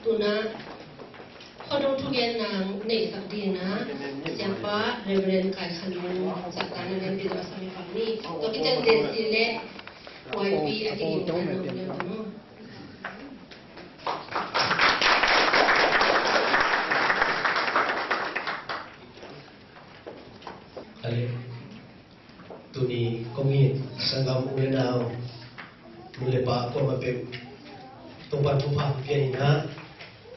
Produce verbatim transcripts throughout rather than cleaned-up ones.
Tuna Khuado thugenna neihsak dingin ah, Siapa Reverend Kai Khan Lun, Satan Reverend Peter Sami Pami, Toki Chan Desi le Y P a kigin kan lo le maw. Ale. Tuni kong it sanggam u le nau, nu le pa kuamah peuh Topa thupha pia in ah,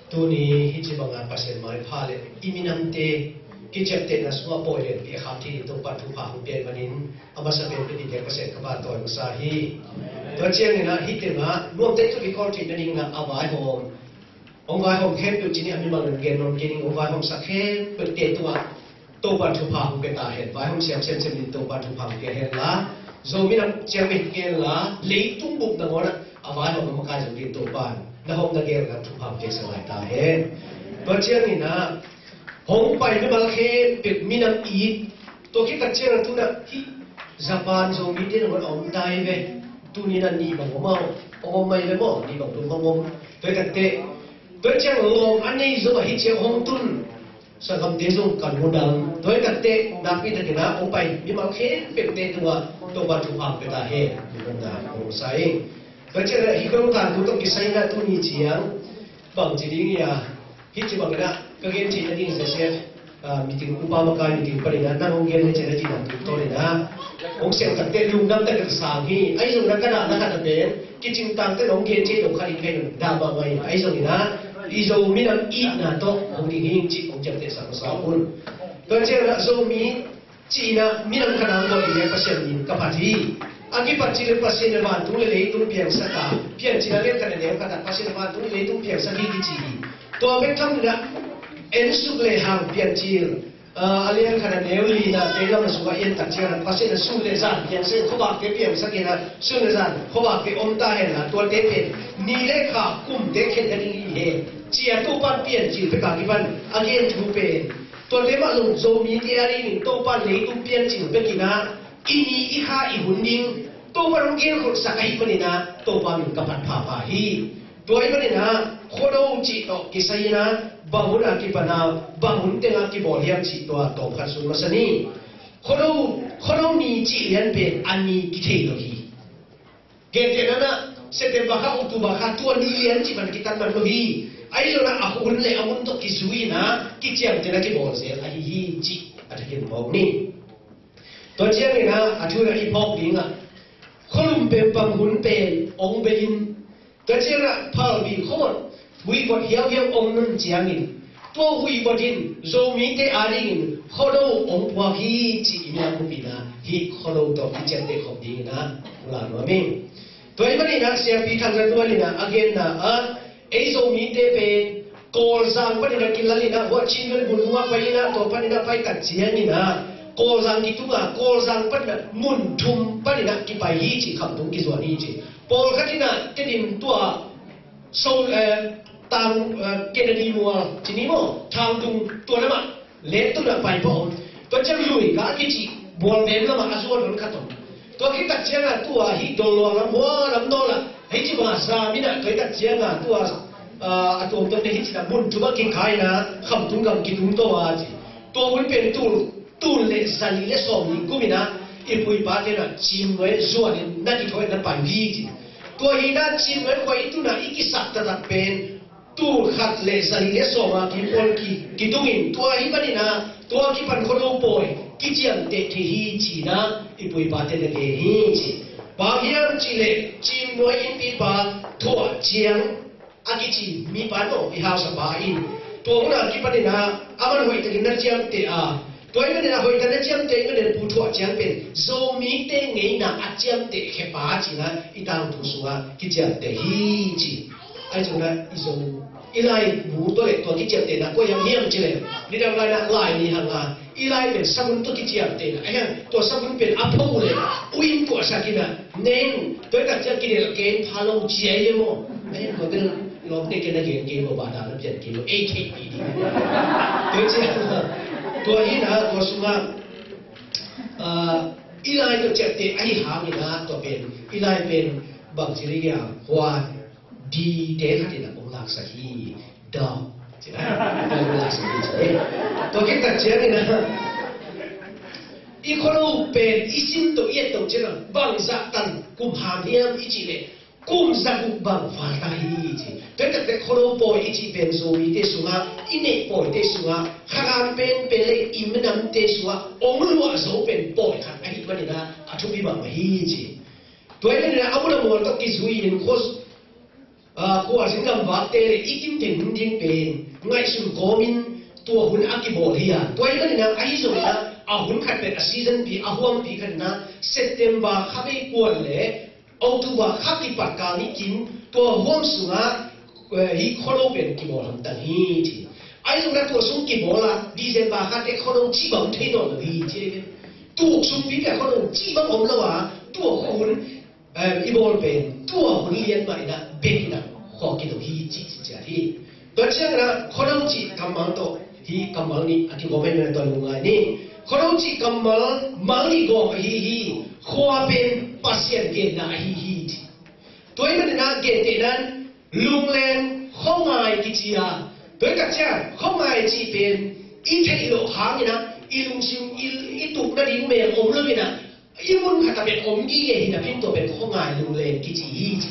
tuni hih ci banga Pasian maipha le i minamte kiciaptehna sungah pawi le piakhap thei in Topa thupha hong pia in manin, a masa pen pia ding Pasian ka pahtawi masa hi. Tua ciangin ah hih tengah nuamte tu i kawl theih nading ah a vaihawm hong vaihawm khempeuh ci ni, a mimal in gen nawn kei ning, hong vaihawmsak khempeuhte tungah Topa thupha hong pia ta hen. Vaihawm siam semsem in Topa thupha hong pia hen la, Zomi Nam ciang mite hen la, leitung bup nangawn ah a vaihawm a makai zong ding Topa in na hawm na gel na thupha hong piasak lai ta hen. Tua ciangin ah hong pai mimal khempeuh minam it, tua khit tak ciangin ah tu-in ah hih Japan Zomite nangawn a om ta hi ve. Tuni-in ah nih bang om a, om om mai ve maw, nih bang tung hong om. Tua hi takteh, tua ciang lawm a nei zong ahi ciang hong tun, sanggamte zong kan mu dam. Tua hi takteh nakpi takin ah hong pai mimal khempeuhte tungah Topa thupha hong pia ta hen. Tua ciang ah hih Kawlgam thu tawh kisai-in ah tuni ciang bangci ding hi a, hih ci bangin ah ka gen theih nading Joseph, ah, meeting, upa makai meeting panin ah nang hong gen le ciang a ding ah tungtawn in ah hong siam takteh lungdam takin sang hi. Ahi zongin ah ka dahna khat a pen kicing tangte hong gen thei lo khat in ka hi dah mahmah hi. Ahi zongin ah i Zomi Nam itna tawh hong ding hi cih hong ciamtehsak masa un. Tua ciangin ah Zomi cihna minam khat a hong bawl ding le Pasian min ka phat hi. A kipat cil Pasian in vantung le leitung piangsak a, Piancil a lian khat a neu khat ah Pasian in vantung le leitung piangsak hi kici hi. Tua bek tham lo-in ah en suk le hang Piancil, ah, a lian khat a neu lina te lam a sungah en tak ciangin ah Pasian in sun le zan piangsak, khuavakte piangsak in ah sun le zan khuavakte om ta hen la, tuate pen ni le kha kumte khen nading hi hen ci-a Topa in Piancil pek a kipan a gen thu pen. Tuate mah zong Zomite a dingin Topa in leitung Piancil pek in ah i ni i kha i hun ding Topa in hong gelkholhsak ahih manin ah Topa min ka phat phapha hi. Tua ahih manin ah Khuado cih tawh kisai-in ah bang hun a kipan a, bang hun teng a kibawl hiam cih tua tawmkhat sung masa ni. Khuado, Khuado ni cih lian pen a ni kithei lo hi. Gentehna-in ah September kha, October kha, tua ni lian cih bang kitan man lo hi. Ahi zongin ah a hun le a mun tawh kizui-in ah kiciamteh-in ah kibawl zel ahi hi cih a thakin phawk ni. Tua ciangin ah a thu-in ah i phawk ding ah Khualum peuh bang hun pen hong bei in, tua ciangin ah Phalbi khuamah huihvot hiauhiau om nun ciangin, tua huihvot in Zomite a dingin Khuado hong puak hi cih i minam bup in ah hih Khuado tawh i ciamteh khop dingin ah hong la nuam ing. Tua ahih manin ah Siapi Thang Za Tuan in ah a genna ah ei Zomite pen Kawlzang panin ah kilal in ah, hua Chin Valley Bulbung ah pai in ah, tua panin ah pai tak ciangin ah Kawlzang kitung a, Kawlzang panin ah mun thum panin ah kipai hi ci, khamtung kizuan hi ci. Pawlkhat in ah Tedim tua So, eh, Tang, eh, Kennedy Mual ci ni maw, Thangtung tua lamah Leitung ah pai pah om. Tua ciang Lui ka kici Bualbem lamah a zuan hon khat om. Tua khit tak ciangin ah tua hih Dolluang lam, hua lam Dolluang Hih ci bang a za mi na toi tak ciang a tua, ah, a tuamtuam te hih ci na mun thum a kikai na Khamtung gam kitung to a ci. Tua hun pen tul, tul le zali le sawm ni kum ina i pu i pa te na Cim Nuai zuan in na kithawi na pai hi ci. Tua hi na Cim Nuai khua i tuna i kisak taktak pen tul khat le zali le sawm a kipawl ki, kitung in tua hi panin a tua kipan khuano pawi kiciamteh thei hi ci na i pu i pa te na gen hi ci. Bang hiam ci le Cim Nuai innpi pa Thuah Ciang a kici mi pa no i hausa pa in tua hun a kipanin a aman hoih takin na ciamteh a, tua hi panin a hoih tak na ciamteh i panin Pu Thuah Ciang pen Zomite ngeina a ciamteh khe pa ci na i tangthu sungah kiciamteh hi ci. Ahi zongin a i Zo i lai mu tua le tua kiciamtehna kua hiam hiam ci le nidang lai na lai ni hang a i lai pen sabun tua kiciamtehna ahi hang tua sabun pen a pho le uin tua sakin a nen tua i tak ciang kinel ken pha lo ci ai le maw. Ahi hang tua pen lawm ne ken a gen kei maw ba da na pian kei maw ei thei pi ding. Tua ciang tua hi na tua sungah ah, i lai tua ciamteh ahi hangin a tua pen i lai pen bang ci le kia hua di te khat in a kong laksak hi. Dog. Ci na. Dog laksak hi ci. Tua khit tak ciangin a i khuano pen i sin to i et to ciang a bangzah tan kum ham hiam i cih leh kum za guk bang val ta hi ci. Tua tak te khuano pawi i cih pen Zomite sungah i neih pawite sungah khalam pen pen le i minamte sungah ong luah zo pen pawi khat ahi manin a a thupi mahmah hi ci. Tua hi manin a a mun a mual tawh kizui in khua ah, khua zin gamvakte le i kim theng hun ding pen ngaihsun kawmin tua hun a kibawl hi a. Tua hi manin a ahi zongin a a hun khat pen a season pi a huampi khat in a September kha vei kuan le October kha kipat kal ni kim tua huam sungah eh, hi khuano pen kibawl hamtang hi ci. Ahi zongin a tua sung kibawl a December kha te khuano cih bang thei nawn lo hi ci. Tuk sung pi pen khuano cih bang om lo a tua khua hun Em, i bawl pen tua hun lian mah in a bek in a khua kilo hi ci ci ciat hi. Tua ciangin a khuano cih kammal tawh hi kammal nih a kigawm ahi manin tua lungngai ni. Khuano cih kammal mal nih gawm ahi hi. Khua pen Pasian genna ahi hi ci. Tua hi manin a gentehna in lungleng khuangai kici a. Tua hi tak ciang khuangai cih pen i theih loh hangin a i lungsim i, i tuk nading mel om lo in a i mun khat a pen om gige hi napi in tua pen khuangai lungleng kici hi ci.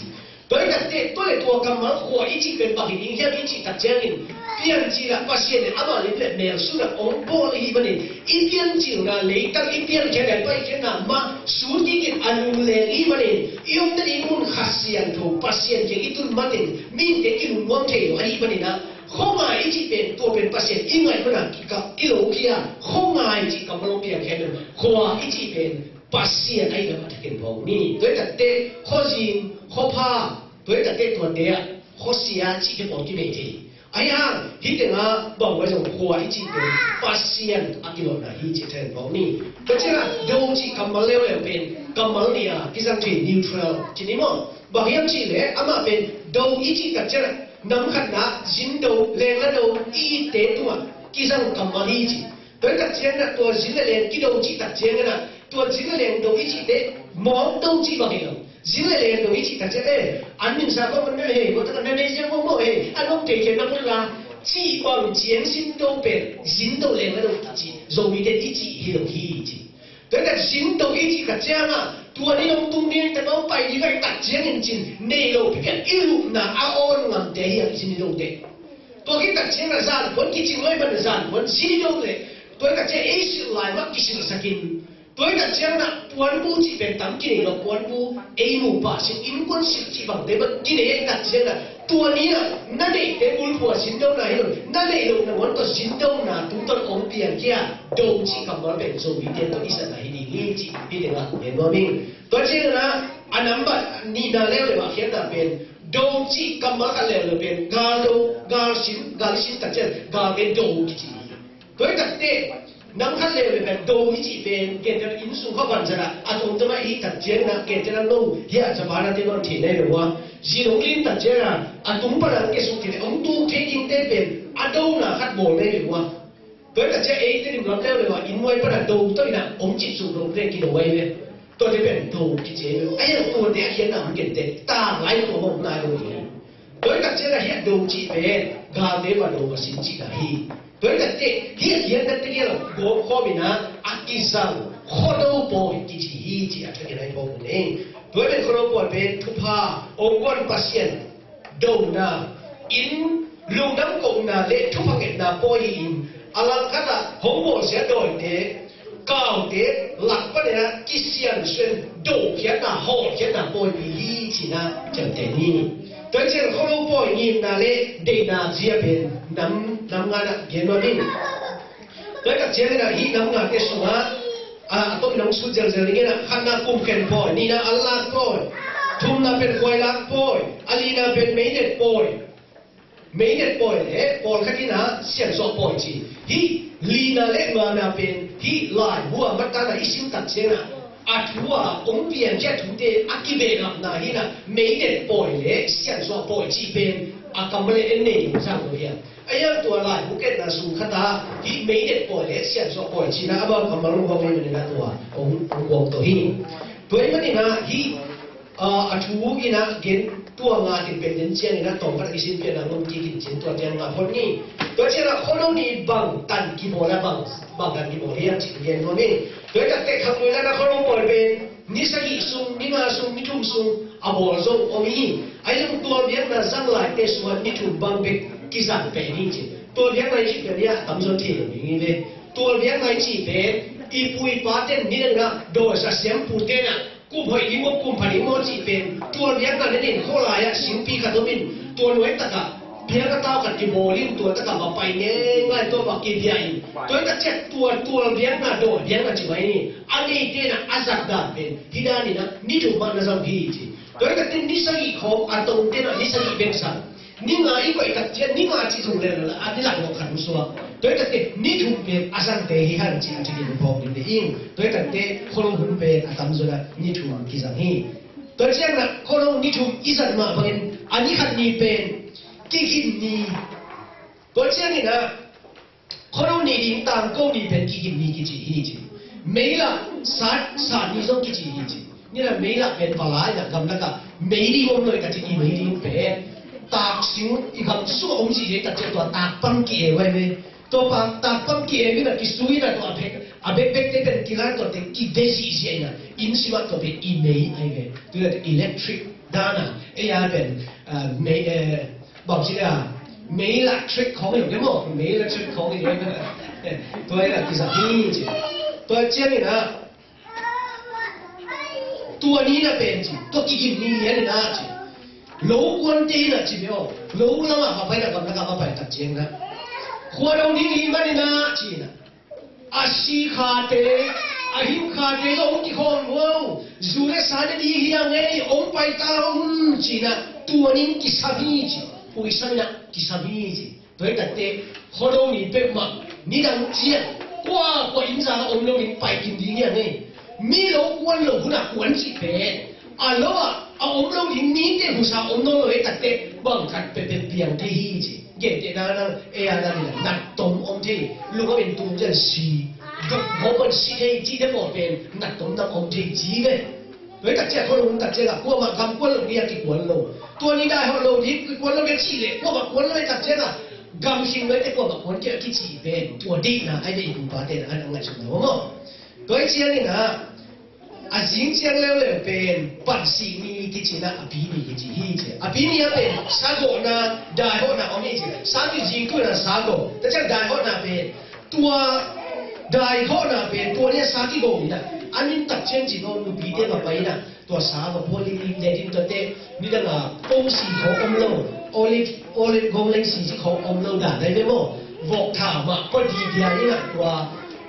Tua hi tak teh tua le tua kammal khua i cih pen bang hi ding hiam i cih tak ciangin Piancil ah Pasian in amah lim le mel sun a ong bawl ahi manin i piancilna leitang i piankhiatna i paikhiatna mah sun kikin a lungleng ahi manin i om nading mun Kha Siangtho Pasian kiang i tun manin mihingte kilungnuam thei lo ahi manin a khuangai i cih pen tua pen Pasian i ngaih mana kikap kilo khia khuangai cih kammal ong piang khia pen khua i cih pen Pasian ahi lam a thakin phawk ni. Tua hi tak teh khuazing khuapha tua hi tak teh tuate ah khuasia cih khia pawl kinei thei. Ahi hang hih tengah bang vai zong khua i cih pen Pasian a kilawhna hi cih thakin phawk ni. Tua ciangah do cih kammal leuleu pen kammal nih a kizang thei neutral ci ni maw. Bang hiam cih leh amah pen do i cih tak ciangah nam khatna zin do lengla do i itte tungah kizang kammal hi ci. Tua hi tak ciangin ah tua zin le leng kido cih tak ciangin ah tua zin le leng do i cih teh mawk do cih bang hi lo. Zin le leng do i cih tak ciang eh an minsa khawng man na hei, mawk tak na nei ziang mawk mawk hei, an om thei khen na mun la cih bang ciang zin do pen zin do leng na do cih Zomite i cih hi lo hi cih. Tua hi tak zin do i cih tak ciangah tua ni hong tung ding tak hong pai ding a i tak ciangin cin nei lo pipian i lupna a awn ngamte hi a zin i do teh. Tua khit tak ciangah zanpuan kicing lo i man zanpuan zin i do leh tua hi tak ciang ei silh lai mah kisilhsak in. Tua hi tak ciangah puanbu cih pen tam kinei lo puanbu ei nupa silh innkuan silh cih bangte mah kinei a i tak ciangah tua ni-ah na neihte bulphuh a zin do na hi lo na neih loh nangawn tawh zin do na tungtawn hong piang kia do cih kammal pen Zomite tawh i zatna hi ding hi cih hih tengah gen nuam ing. Tua ciangin ah a nambat nihna leuleu ah khiatna pen do cih kammal khat leuleu pen gal do, gal sin, gal i sin tak ciang gal pen do kici hi. Tua hi tak teh nam khat leuleu pen do i cih pen gentehna inn sung khuapan zat ah a tuamtuam ah i tak ciangin ah gentehna lo hi a, Japan ah te bang thei nai lo a zin hong lim tak ciangin ah a tung pan a hong kiasuk thei leh hong tuk thei dingte pen a dona khat bawl nai lo a. Tua hi tak ciang eite lim lam leuleu ah inn nuai pan a do tawh in ah hong cipsuk lo pen kido ahi ve. Tuate pen do kici hi. A hiang tuate a khiatna hong gente, tang lai tua mawk nai lo hi. Tua hi tak ciangin a hiat do cih pen galte va do va sin cihna hi. Tua hi tak ciang hiat hiat na te kia lo gawp khawm in a, a kizang khuado pawi kici hi ci a thakin a hi pawh hi. Tua hi pen khuado pawi pen thupha, ong guan Pasian dona, inn lungdam kohna le thupha ngetna pawi hi-in, a langkhat ah hong bawlsia dawite, kaute lak panin a kisiansuan dawhkhiatna, hawlkhiatna pawipi hi cihna ciamteh ni. Tua ciang khuado pawi ngimna le deihna zia pen nam, nam ngan ah gen nuam ing. Tua tak ciangin a hih nam ngate sungah a, a toh in hong sut zelzel dingin a, khatna kumkhen pawi, nihna anlak pawi, thumna pen khuailak pawi, a lina pen meidet pawi. Meidet pawi le pawlkhat in a siansuah pawi ci. Hih lina le ngana pen hih laibu a matana i sim tak ciangin a, a thu a hong piangkhia thute a kibehlapna hi-in a, meidet pawi le siansuah pawi cih pen a kam le en nei ding zang lo hiam? A hiang tua laibu etna sung khat ah hih meidet pawi le siansuah pawi cihna amau kammal hong guak hi manin a tua hong, hong guak tawh hi. Tua hi manin a hih, ah, a thu in a gen tua nga pen den ciangin a tawm khat a kisin pian a ngom kik in cin tua tiang nga phot ni. Tua ciang a khuado ni bang tan kibawl a bang, bang tan kibawl hiam cih gen nuam ing. Tua hi tak teh khat nui la na khuado pawi pen ni sagih sung, ni nga sung, ni thum sung a bawl zong om hi. Ahi zong tualbiakna zang laite sungah ni thum bang bek kizang pen hi ci. Tualbiakna i cih pen hi a tamzaw thei lo ding hi ve. Tualbiakna i cih pen i pu i pate'n nidang a dawisa siampute'n a kum hoih ding maw, kum pha ding maw cih pen tualbiakna na neih khawng lai-ah singpi khat om in, tua nuai takah biakna tau khat kibawl in, tua takah va pai ngeingai, tua va kibia in. Tua hi tak ciang tua tualbiakna, dawlbiakna ci mai ni. A neite'n a zat dan pen hih dan in a ni thum mah na zang hi ci. Tua hi tak ciang ni sagih khawng a tongte'n a ni sagih bek zang. Ni nga i koih tak ciang ni nga cih zong lel lel a, a ni lak lo khat hong suak. Tua hi tak ciang ni thum pen a zangte hi hang ci a, ci ding phawk ding te ing. Tua hi tak ciang khuado hun pen a tamzaw in a ni thum kizang hi. Tua ciang a khuado ni thum i zat mah bangin a ni khat ni pen kigin ni. Tua ciangin a khuado ni ding tangko ni pen kigin ni kici hi ci. Meilah sat, sat ni zong kici hi ci. Ni la meilah pen va la in a gamlak ah mei ding om lo hi tak ciang i mei ding pen taksing i gam sung om ci hi tak ciang tua takpang ki-e vai ve. Tua pa takpang ki-e in a kisui in a tua a bek, a bekbekte pen kilai tuate kive zihziah in a inn sim ah tua pen i mei ahi ve. Tua electric dan a, ei a pen, ah, mei, eh, bang ci le a, mei electric khawng hi lo ke maw, mei electric khawng hi lo ke. Tua hi a kizang hi ci. Tua ciangin a tua ni na pen ci, tua kigin ni lian in a ci. Lo kuante in a ci ve aw, lo lamah va pai na, gamlak ah va pai tak ciang a khuado ding hi manin a ci in a, a si khate, a him khate lo hong kikhawm uh aw, zu le sa ne ding hi a ngei, hong pai ta un ci in a, tua nin kisam hi ci, puisam in a kisam hi ci. Tua hi tak ciang khuado ni peuhmah nidang ciang kua kua inn zang a om lo ding, pai kim ding hi a ngei. Mi lo kuan lo hun ah kuan cih pen a lo ah a om lo ding mite husa om nawn lo hi tak ciang bang khat peuhpeuh piang thei hi ci. Gentehna nang ei a nang in a nattom om thei, lungkhamna tung ciang si, duk hawm pan si thei cihte pawl pen nattom nang om thei ci ve. Tua hi tak ciang khuado hun tak ciang a kuamah gam kuan lo ding a kikuan lo. Tua ni daihawh lo ding kikuan lo ding cih leh kuamah kuan lo hi tak ciang a gam hing lo hi teh kuamah kuan kei a kicih pen tua deihna ahi ve, i pu i pate'n a ngaihsutna uh maw. Tua hi ciangin a a zing ciang leuleu pen pansih ni kici in a, a pi ni kici hi ci. A pi ni a pen sagawhna, daihawhna om hi ci. Sa kizing tu in a sagawh. Tua ciang daihawhna pen tua daihawhna pen tua ni a sa kigo in a, a nin tak ciang ci nawn nupite va pai in a, tua sa va phual ling ling le ding tuate, nidang a kong si khawng om lo, olive, olive gong leng si ci khawng om lo dan ahi ve maw. Vok tha mah pua didia in a, tua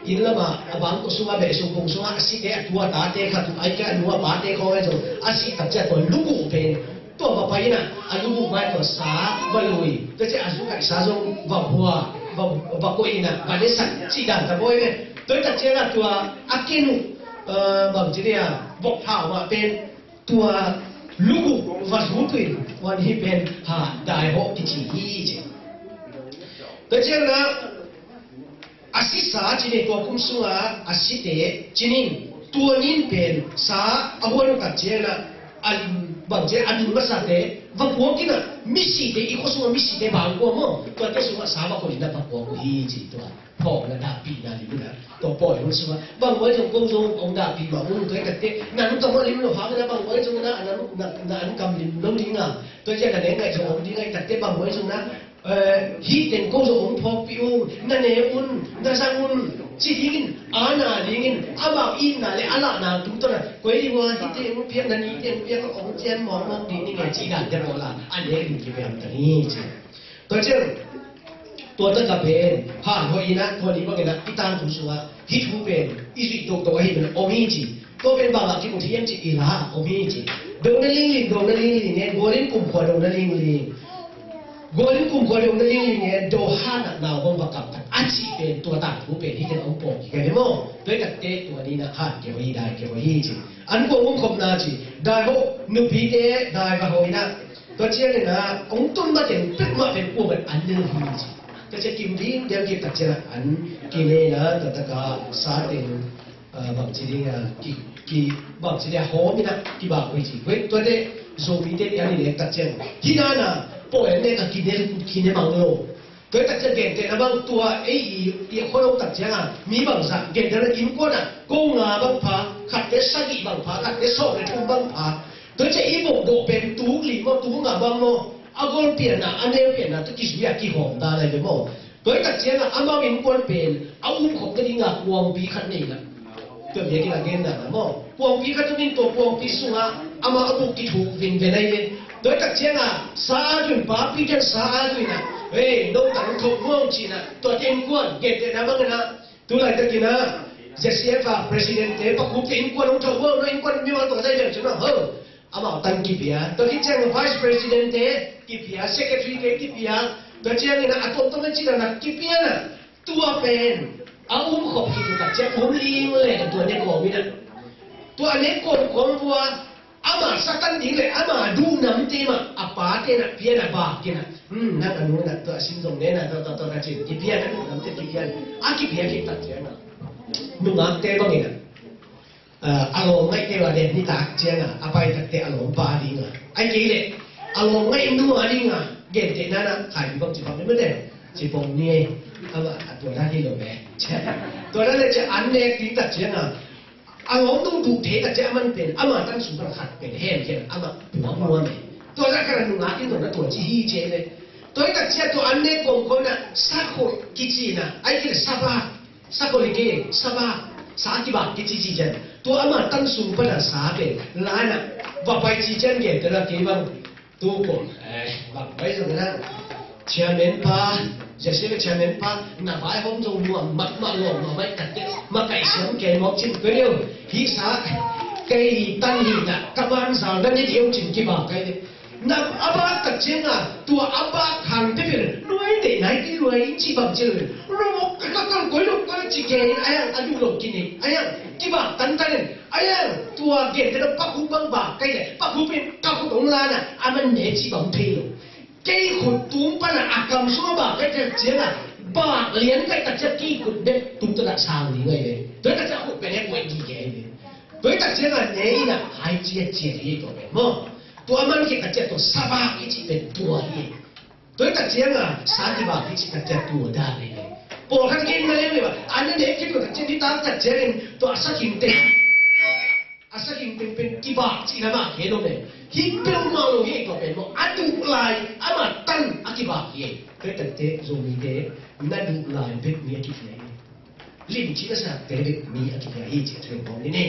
inn lamah a bangkua sungah, beh sung kung sungah a site a tu a tate khat uh, ahih kei leh a nu a pate khawng ahi zong a sih tak ciang tua luguh pen tua va pai in a, a luguh mai tua sa va lui, tua ciang a zu kaihsa zong va hua, va, va koih in a, va nesak cih dan ta bawi ve. Tua hi tak ciang a tua a ken uh, eh, bang ci dia, vok tha mah pen tua luguh va zut uh in, tua ni pen ha daihawh kici hi ci. Tua ciang a a sisa ci ni, tua kum sunga a site ci ning, Tua nin pen sa a huan uh tak ciangin ah, a lim bang ciang a lim masate va puak in ah, misite i khua sungah misite bang kua maw, tuate sungah sa va khol in ah va puak uh hi ci. Tua phawkna dahpihna lim in ah, tua pawi hun sungah bang huai zong ko zong hong dahpih mah un, tua hi takte nan ka mah lim lo hang in ah, bang huai zong in ah na, na, na an kam lim lo ding a, tua ciang na ne ngaih zong hong ding a, hi takte bang huai zong in ah, eh, hih teng ko zong hong phawkpih un, na ne un, na zang un, ci dingin, a na dingin, amau itna le a lahna tungtawn a, koi ding ua, hih teng hong piak, na ni teng hong piak, hong cian mawkmawk ding ning e, ci dante pawl a, a nek ding kipiam ta ni ci. Tua ciang, tua taka pen, han hoih in ah, tua ni bangin ah, i tangthu sungah, hih thu pen i zuih toktok ahih manin om hi ci. Tua pen bangah kimu thei hiam cih i la om hi ci. Dona lingling, dona lingling e, gualin kumkhua dona lingling. Gualin kumkhua dona lingling e, do hanah naupang va kamtak a cih pen tua tangthu pen hih teng om pawng hi kei ve maw. Tua hi takte tua ni na han kiho hi, dai kiho hi ci. An kuang um khopna ci. Dai ho, nupite dai va ho in ah. Tua ciangin ah, hong tun mateng pek mah pen kua mah an neu hi ci. Tua ciang kim ding diam kik tak ciangin ah an kine in ah, tua taka sa teng, ah, bangci ding a, ki, ki, bangci ding a hawm in ah, kibak koi ci. Koi, tuate Zomite ni an i nek tak ciang. Hih dan a, pawi an nek a kine, kine mang lo. Tua hi tak ciang gentehna bang tua ei i, i khua lo tak ciang a, mi bangzah, gentehna innkuan ah, ko nga bang pha, khatte sagih bang pha, khatte sawm le thum bang pha. Tua ciang i bokdoh pen tuk li maw, tuk nga bang maw, a gol pianna, a neu pianna, tua kizui a kihawm ta lai ve maw. Tua hi tak ciangin amau innkuan pen a umkhop nading a kuangpi khat nei in ah. Tua bek in a genna maw. Kuangpi khat tung in tua kuangpi sungah amau a buk kithuk vingven ahi ve. Tua hi tak ciangin sa a zui in, papi ten sa a zui in ah. Hei, no tang thok muang ci in ah. Tua teng kuan, gentehna bangin ah. Tu laitakin ah, Z C F a president te, pakhup te innkuan hong thok muang, no innkuan mi wan tua zai deuh ci in ah. Ho. Amau tan kipia, tua khit ciang vice president te kipia, secretary te kipia, tua ciangin a tuamtuam le cina na kipia na, tua pen a um khop khit uh tak ciang um ling le tua ne kawm in a, tua ne kawm kawm vua, ama sa tan ding le ama duh namte mah a pate na pia na bak in a, hmm, nang a nu na tua sim zong ne na tua tua tua ka cin kipia na duh namte kipia, a kipia khit tak ciang a nungakte bangin a Ah, a lawm ngaihte uh a den nitak ciangin a pai takte a lawmpa ding a, ahih kei leh a lawm ngaihnu a ding a, gentehna in a Khaimi bang ci bang ni mate, ci bang ni e. Amah a tua dan hi lo e. Tua dan le ciang an nek ding tak ciangin a lawmnu duh thei tak ciang a man pen ama tan sung pan khat pen hemkhiat amah puak nuam e. Tua dan khat a nungak in tua na tua ci hi ci e le. Tua hi tak ciang tua an nek kawmkawm in a sakhuh kici in a, ahih kei leh sabak Sakol i kei, sabak, sa kibak kici ci cian. Tua ama tan sung pana sa pen, lana, va pai ci cian gen tena kei bang. Tu kong, eh, bang pai zong na. Chairman pa, Jesse le chairman pa, na vai hom zong nuam mat ma lom ma vai kat te, ma kai siam kei mok cin kei liu. Hi sa, kei tan hi na, ka ban sa na ni liu cin kibak kai de. Na a bak tak ciangin, tua a bak hangte pen, luai te nai ti luai ci bang ci luai. Lo ka ka koi lo ka ci ke in, a yang a duh lo kine, a yang kibak tantan in, a yang tua gen te lo pakhu bang bak kai le, pakhu pen ka khut ong la na, a man ne ci bang thei lo. Kei khut tung pan a kam sung a bak kai tak ciangin, bak lian kai tak ciang kei khut bek tung ta na sang ni ngai le. Tua tak ciang khut pen he kuai di ke le. Tua tak ciangin ne in a hai cia cia hi tua pen mo. Tua man khit a ciah tua sabak i cih pen tua hi. Tua hi tak ciangin sa kibak i cih tak ciah tua dan hi. Pawlkhat gen na lem le ba, an na nek khit tua tak ciang nitak tak ciangin tua a sakhim teng, a sakhim teng pen kibak cih na mah khe lo pen. Hi peuhmah lo hi tua pen maw, a duh lai amah tan a kibak hi. Tua hi tak te Zomite na duh lai bek mi a kipia hi. Limci na sakte bek mi a kipia hi ci a thueng bawm ni ne.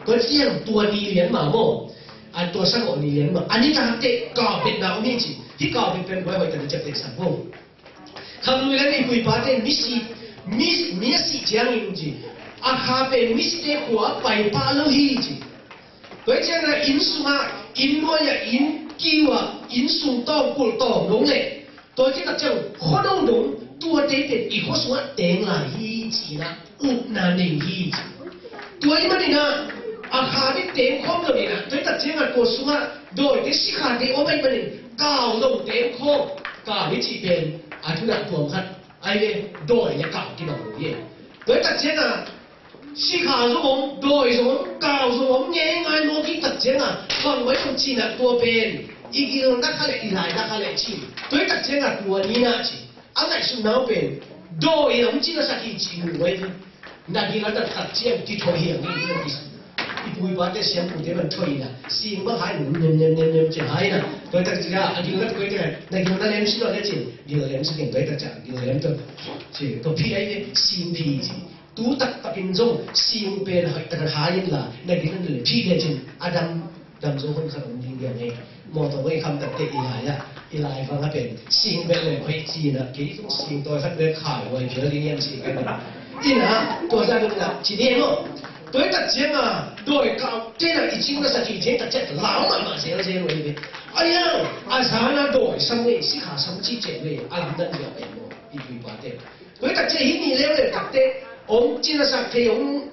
Tua ciang tua ni lian ma maw, a tua sakawh ni lian ma, a nitak teh kaubetna om hi ci. Hih kaubet pen buai hoih tani ciapteh sak maw. Khamlui le mipuipate misi, mi, mi a sih ciangin ci, a kha pen misite khua a pai pah lo hi ci. Tua hi ciangin a inn sungah, inn nuai-ah, inn kiu-ah, inn sung tawm kulh tawm dong leh Tua khit tak ciang khuadong dong tuate pen i khua sungah teng lai hi ci-in ah upna nei hi ci. Tua ahih manin ah a kha bek teng khawm lo in ah, tua hi tak ciangin tua sungah dawite sikhate om ahih manin kau dong teng khawm, kau hi cih pen a thunah tuam khat ahi ve, dawi le kau kibang lo hi. Tua hi tak ciangin ah Sikha zong om, dawi zong om, kau zong om, ngeingai maw, kei tak ciangah bang vai zong cin ah tua pen i gil na kha leh i lai na kha leh cin. Tua i tak ciangah tua ni na cin. A ngaihsutna uh pen dawi a om cin a sak hi cin uh vai. Na gil a tak tak ciang kithawi hiang hi. I pu i pate siampute man thawi na sing bang hai nem nem nem nem nem cin hai na. Tua i tak ciangah a gil na tua i tak na gil na lem si lo le cin. Gil lem si ken tua i tak ciang gil lem tua. Cin tua phi ai le sing phi cin. Tu taktakin zong sing pen hoih takin hai inla na gil na lem phi le cin a dam dam zo hon khat om ding liang e. Mawtaw ngei kham takte i lai ah i lai bang a pen sing bek le khoih cin ah kei zong sing tawi khat bek khai huai phial ding hiam ci kan. Ina tua zah dong na ci ni e maw. Tua i tak ciang a dawi kau te na i cing na sa ci ciang tak ciang lau mahmah zel zel huai ve. A yang a zan a dawi sam ngei sikha sam ci ciang ve a lamdang liang e maw i tui pa te. Tua i tak ciang hih ni leuleu takte ong cin a sak thei ong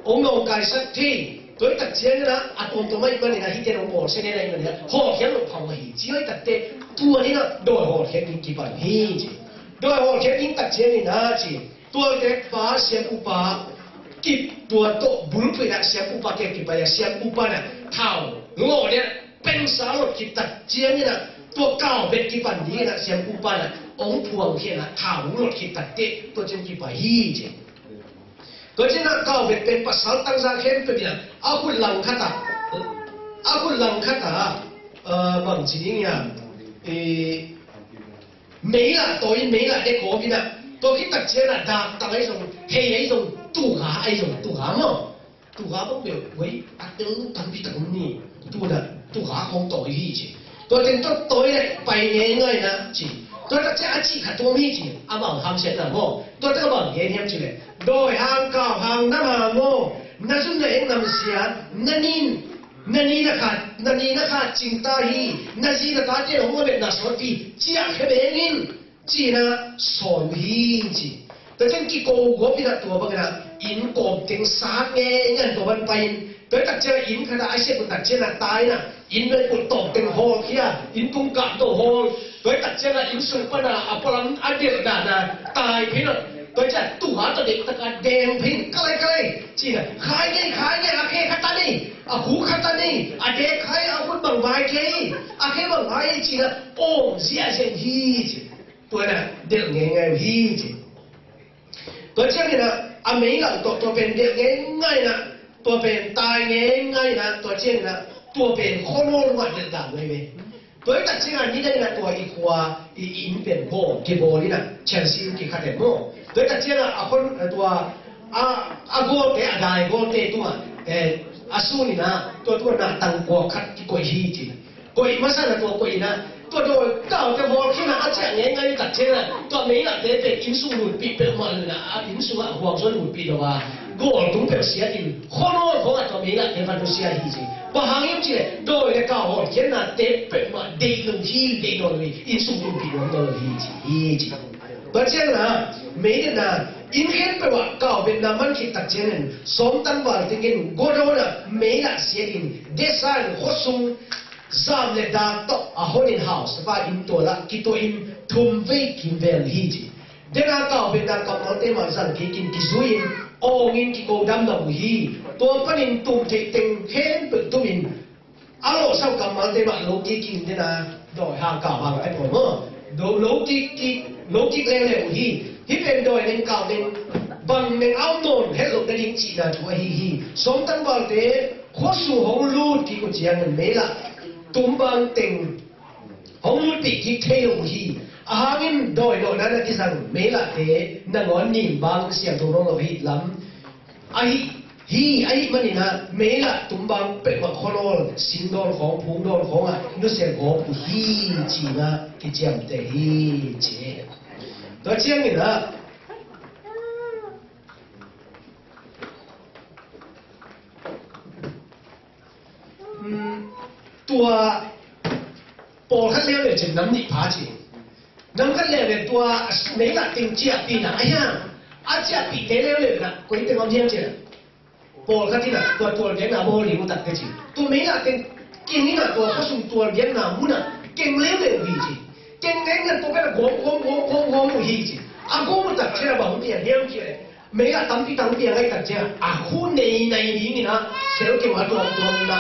ong nawngkaisak thei. Tua i tak ciangin ah a tuamtuam ahih manin ah hihte in ong bawlsia den ahih manin ah hawlkhiat loh phau ahi ci. Tua i takte tua in ah dawi hawlkhiat ding kipan hi ci. Dawi hawlkhiat ding tak ciangin ah ci. Tuate pa siampupa kip tua tawh bulphuh in ah siampupa kiang kipai a siampupa in ah thau lawh den pengsa lot khit tak ciangin ah tua kau bet kipan dingin ah siampupa in ah ong phuangkhia in ah thau lawh khit takteh tua ciang kipai hi ci. Tua ciangin ah kau bet pen pasal tangza khempeuh in ah a khut langkhat ah a khut langkhat ah bang ci ding hiam, meila tawi in meila de kawm in ah tua khit tak ciangin ah dak tang ahi zong hei ahi zong tuha ahi zong tuha maw. Tuha bang peuh wei a tel tampi tak om ni. Tuna tuha khawng tawi hi ci. Tua teng tawh tawi le pai ngeingai na ci. Tua tak ciang a cih khat tuam hi ci. Amau hamsiatna maw. Tua tak bang gen hiam ci le dawi hang kau hang nam hang maw. Na zun na eng namsia na nin na ni na khat na ni na khat cingta hi. Na zi na tate hong a bet na sawt hi. Ciah khia bengin ci-in ah sawi uh hi ci. Tua ciang kiko guap in ah tua bangin ah inn kawm teng sat ngeingai tua ban pai in tua i tak ciang ah inn khat ah a siat uh tak ciang ah tai in ah inn bel put tawng teng hawl khia inn tung kah tawh hawl. Tua i tak ciang ah inn sung pan ah a pualam a delh dan ah tai phin ah tua ciang ah tuha tawh dek tak ah deng phin kalai kalai ci-in ah khai ngei khai ngei a khe khat ta ni a khu khat ta ni a dek khai a khut bang vai kei a khe bang vai ci-in ah awng ziahziah hi ci. Tua in ah delh ngeingai uh hi ci. Tua ciangin ah a meilang tawh tua pen delh ngeingai in ah tua pen tai ngeingai in ah tua ciangin ah tua pen khuanawl uh ah delh dan uh hi ve. Tua i tak ciangin ah nidang in ah tua i khua i inn pen bawl kibawl in ah Chelsea in kikhat en maw. Tua i tak ciangin ah a khuan tua a a gawlte a dai gawlte tungah a sun in ah tua tungah nahtang kua khat kikoih hi ci. Koih masa na tua koih na tua dawi kaute bawl khin a a ciah ngeingai tak ciang a tua meilahte pen inn sung lutpih peuhmah lo in a inn sungah huang zong lutpih lo a gawl tung peuh siat in khuanawl khawng a tua meilahte van nusia hi ci. Bang hang hiam cih leh dawi le kau hawlkhiatnate peuhmah deih lo hi, deih nawn lo hi, inn sung lutpih nawn lo hi ci hi ci. Tua ciang na meidetna inn khempeuh ah kau betna man khit tak ciangin sawm tangval tengin godown ah meilah siat in desa in khuasung zam le dak tawh a honin hausa pa inn tual ah kituah in thum vei kim vel hi ci. Dena kau betna kammalte mah zang kik in kizui in awng in kiko damdam uh hi. Tua panin tum theih teng khempeuh tum in a lawhsau kammalte mah lo kik in dena dawi hang kau hang ai pawl maw. Lo kik kik lo kik leuleu uh hi. Hih pen dawi neng kau neng bang neng a om nawn het loh nading cihna thu ahi hi. Sawm tangvalte khuasung hong lut kik uh ciangin meilah tumbang teng hong lutpih kik thei lo uh hi. A hangin dawi nawhna na kizang meilahte nangawn nin bang siangtho nawn lo hi lam ahi hi. Ahi manin ah meilah tumbang peuhmah khuanawl sindawn khawng phungdawn khawngah nusia gawp uh hi. Ci-in ah kiciamteh hi ci. Tua ciangin ah tua pawlkhat leuleu cin nam nih pha ci. Nam khat leuleu tua meilah teng ciahpihna a hiam a ciahpihte leuleu na koi teng om hiam ci. Pawlkhat in ah tua tual biakna bawl ding uh takte ci. Tua meilah teng keng in ah tua khuasung tual biakna munah keng leuleu hi ci. Keng keng in ah tua pen a gawm gawm gawm gawm gawm uh hi ci. A gawm uh tak ciang a bang pian hiam ci leh Mei a tampi tampi a ngaih tak ciang a khu nei nai dingin ah selkeu a tuamtuam na,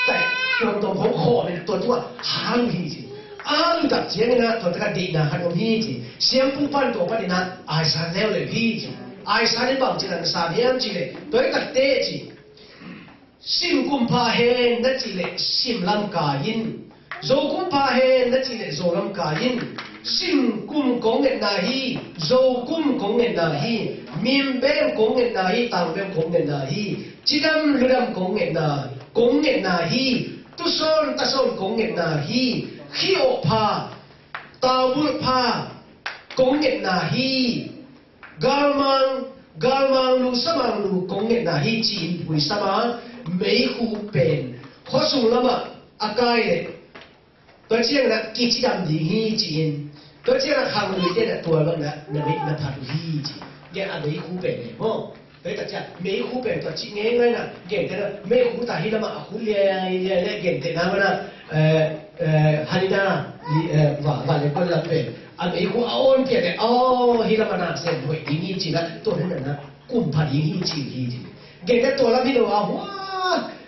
tai, tuamtuam hong khawm in tua tua hang hi ci. A lu tak ciangin ah tua taka deihna khat om hi ci. Siampu pan tua panin ah aisan leuleu hi ci. Aisan in bang ci dan sam hiam ci le, tua hi tak teh ci. Sim kumpha hen na cih leh sim lam kai in, Zo kumpha hen na cih leh Zo lam kai in. Sim kum kong ngetna hi, Zo kum kong ngetna hi, Mim Bem kong ngetna hi, Tang Bem kong ngetna hi, cidam ludam kong ngetna, kong ngetna hi, tusawn tasawn kong ngetna hi, khih awh pha, taubulh pha kong ngetna hi. Galmang, galmang lu, samang lu kong ngetna hi ci-in puisam a, meikhu pen khuasung lamah a kai leh tua ciangin ah kicidam ding hi ci-in, tua ciangin ah khangluite in ah tua bangin ah na neih na phat uh hi ci. Ngen a meikhu pen leh maw. Tua hi tak ciang meikhu pen tua cih ngeingai in ah gente in ah meikhu ta hi lamah a khu liailiai leh gente na bangin ah, eh, eh, hanina, eh, va, va le kol lam pen a meikhu a awn piak leh, aw, hi lamah na sem hoih ding hi ci-in ah tua hun in ah kum pha ding hi ci hi ci. Gente tua lam hi lo a, hua,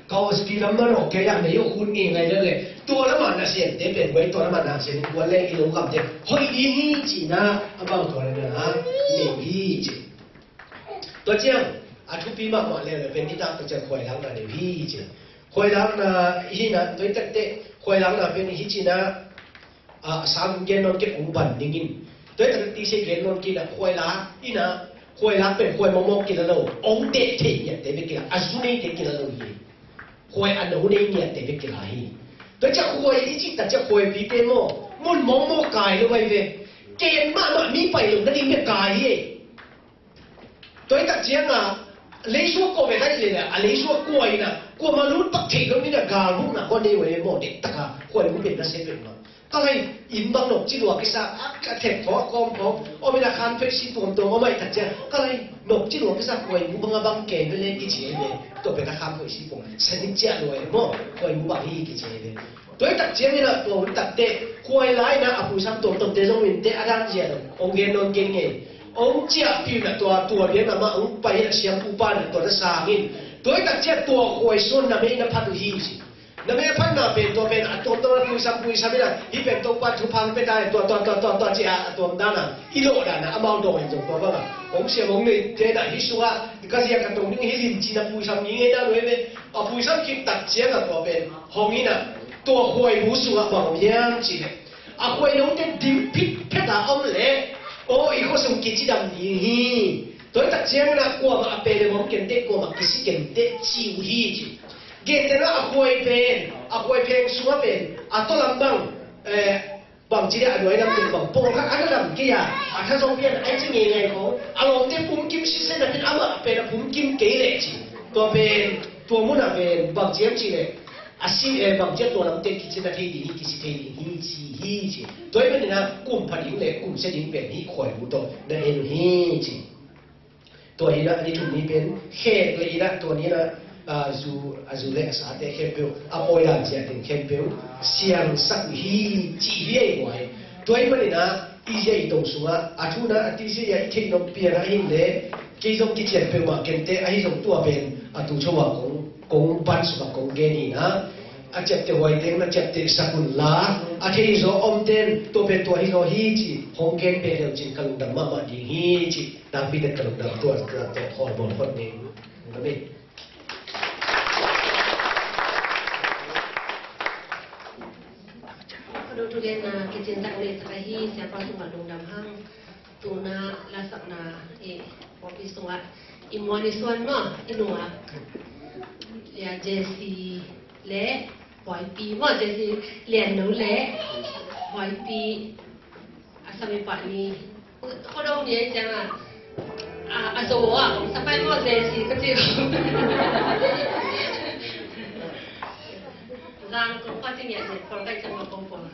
ka hospital lam manawh kei a, mei a khun ngei ngai lel le, tua lamah nasemte pen guai, tua lamah nasem guai le i lo gamte hoih ding hi ci-in ah, a bang tua lamah na neu hi ci. Tua ciang a thupi mahmah leuleu pen nitak tua ciang khuailakna neu hi ci. Khuailakna hi-in ah, tua hi tak teh khuailakna pen hi ci-in ah, a, a sang gen nawn kei ung ban dingin. Tua hi tak teh tise gen nawn kei in ah, khuailak in ah, khuailak pen khuai mawkmawk kila lo, ong deh thei ngiatte bek kila, a zu neite kila lo hi. Khuai a no nei ngiatte bek kila hi. Tua ciang khuai i cih tak ciang khuaipite maw, mun mawkmawk kai lo vai ve. Ken mahmah mi pai lo nading bek kai hi. Tua hi tak ciangin ah leisuak kua ve kai leh a leisuak kua in ah kuamah lut pak thei lo in ah galhukna kua nei uh e maw, dek tak a khuai mu pen nasia pen maw. Ka lai, inn bang nokci lua kisa a, ka thek khawng a kawm khawng om in ah khan pheisi tuamtuam om ahih tak ciang, ka lai, nokci lua kisa khuai mu bang a bang ken ve le kici e ve. Tua pen a khan pheisi pong sanin ciah lua e maw, khuai mu bang hi kici e ve. Tua hi tak ciangin ah tua hun tak teh khuai lai in ah a puisam tuamtuamte zong in teh a dan zia dong ong gen nawn kei ngei. Ong ciahpih in ah tua, tua biakna mah ong pai in ah siampu pa in ah tua na sang in. Tua hi tak ciang tua khuai suan na mei na phat uh hi ci. Na mei a phatna pen tua pen a tuamtuam a puisam puisam in ah, hih pen Topa thupha pia ta e, tua, tua, tua, tua, tua ci a, a tuam dan a, i lawh dan a, amau dawng in zong tua bang a, ong siam ong neite in ah hih sungah ka zia ka tong ding hi lim ci-in a puisam ngingei dan uh hi ve. A puisam khit tak ciang a tua pen hong in ah, tua khuai mu sungah bang om hiam cih leh, a khuai note dim phitphet a om leh, aw, i khuasung kicidam ding hi. Tua hi tak ciangin ah kuamah a pia leh om kei inteh, kuamah kisi kei inteh ci uh hi ci. Gentehna a khuai pen, a khuai pheng sungah pen a tawlam bang, eh, bangci leh a nuai lam pen bang pawlkhat a na dam kei a, a tha zong pian a ci ngeingai khawng, a lawmte pumkim sitset napi-in amah pen a pumkim kei leh ci. Tua pen, tua munah pen bangci hiam cih leh, a si, eh, bangci a tua lamte kici na thei ding hi, kisi thei ding hi ci hi ci. Tua hi manin ah kum pha ding leh kum sia ding pen hih khuai mu tawh na en uh hi ci. Tua hi-in ah a ni thum ni pen khek leh in ah tua ni-in ah, a, zu, a zu leh a sate khempeuh, a pawi dan ciah teng khempeuh siangsak uh hi cih hi ei guai. Tua hi manin ah i zia i tong sungah a thu in ah a tisi a i theih nop pian ah hi leh kei zong kician peuhmah kei inteh, ahi zong tua pen a tu cho ah kong, kong pan suk ah kong gen hi-in ah, a ciapteh huai teng na ciapteh sak un la, a thei zaw om ten tua pen tua hi zaw hi ci hong gen beh leu cin ka lungdam mahmah ding hi ci. Nakpi tak ka lungdam tua, tua, tua, hall bawl phot ning. Amen. Ka do thugenna kicin tak nei tak ahi, siapa sungah lungdam hang. Tuna lasakna i pawlpi sungah i muan i suan maw, i nuak. Lia J C le Huaipi maw, J C Lian No le Huaipi. A sami pah ni. Khuadawm ni a ciang a, a, a zo a, kong sapai maw J C ka ci. Zang kong pa ci ngiat ngiat, kong kai ciang a kong kong.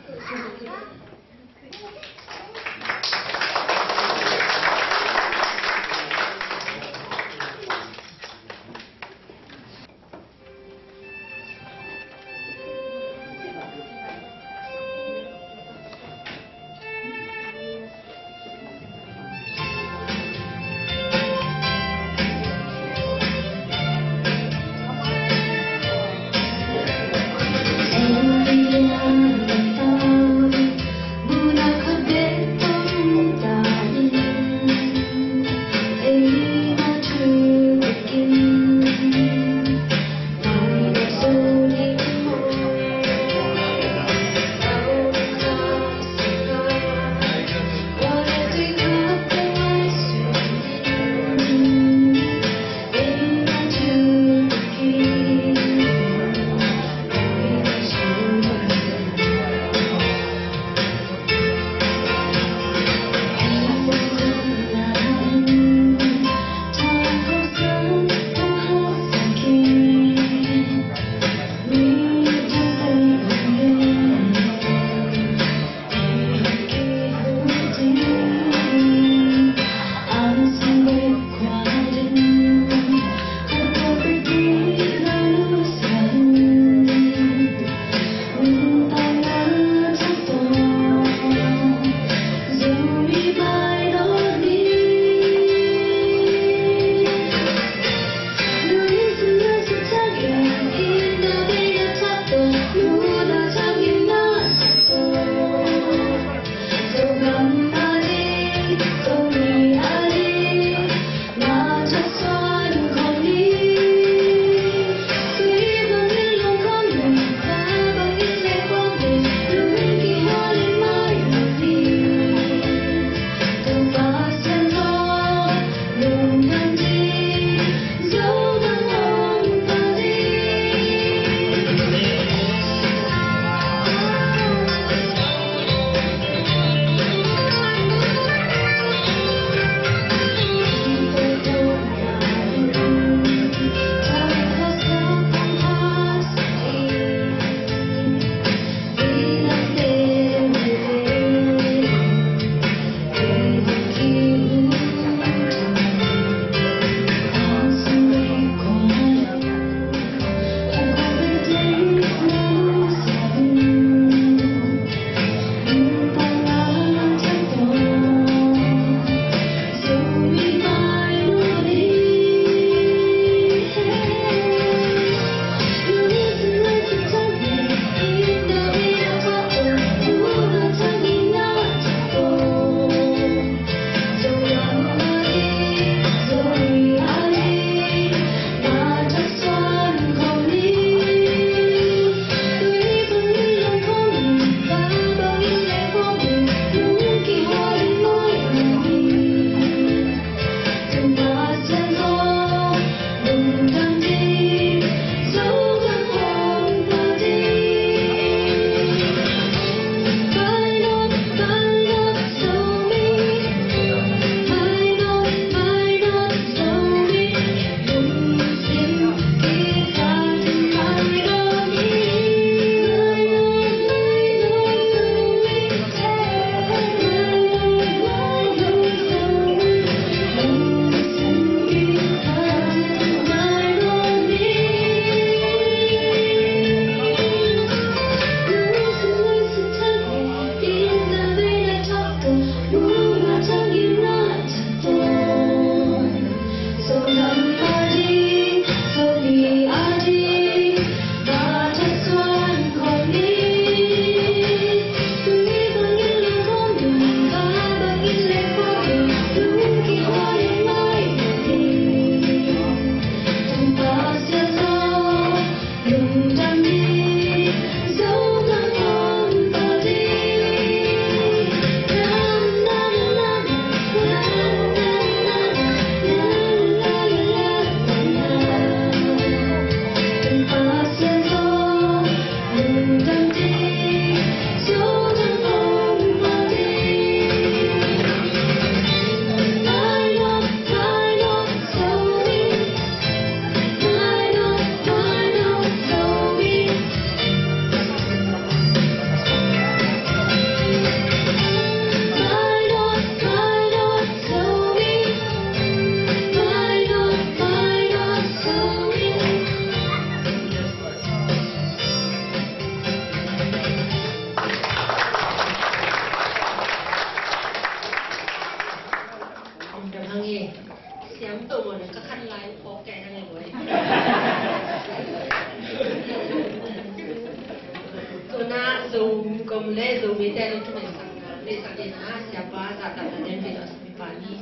Mite lo tu mai sang na le sa de na siapa sa ta ta den pe lo sa mi pa ni.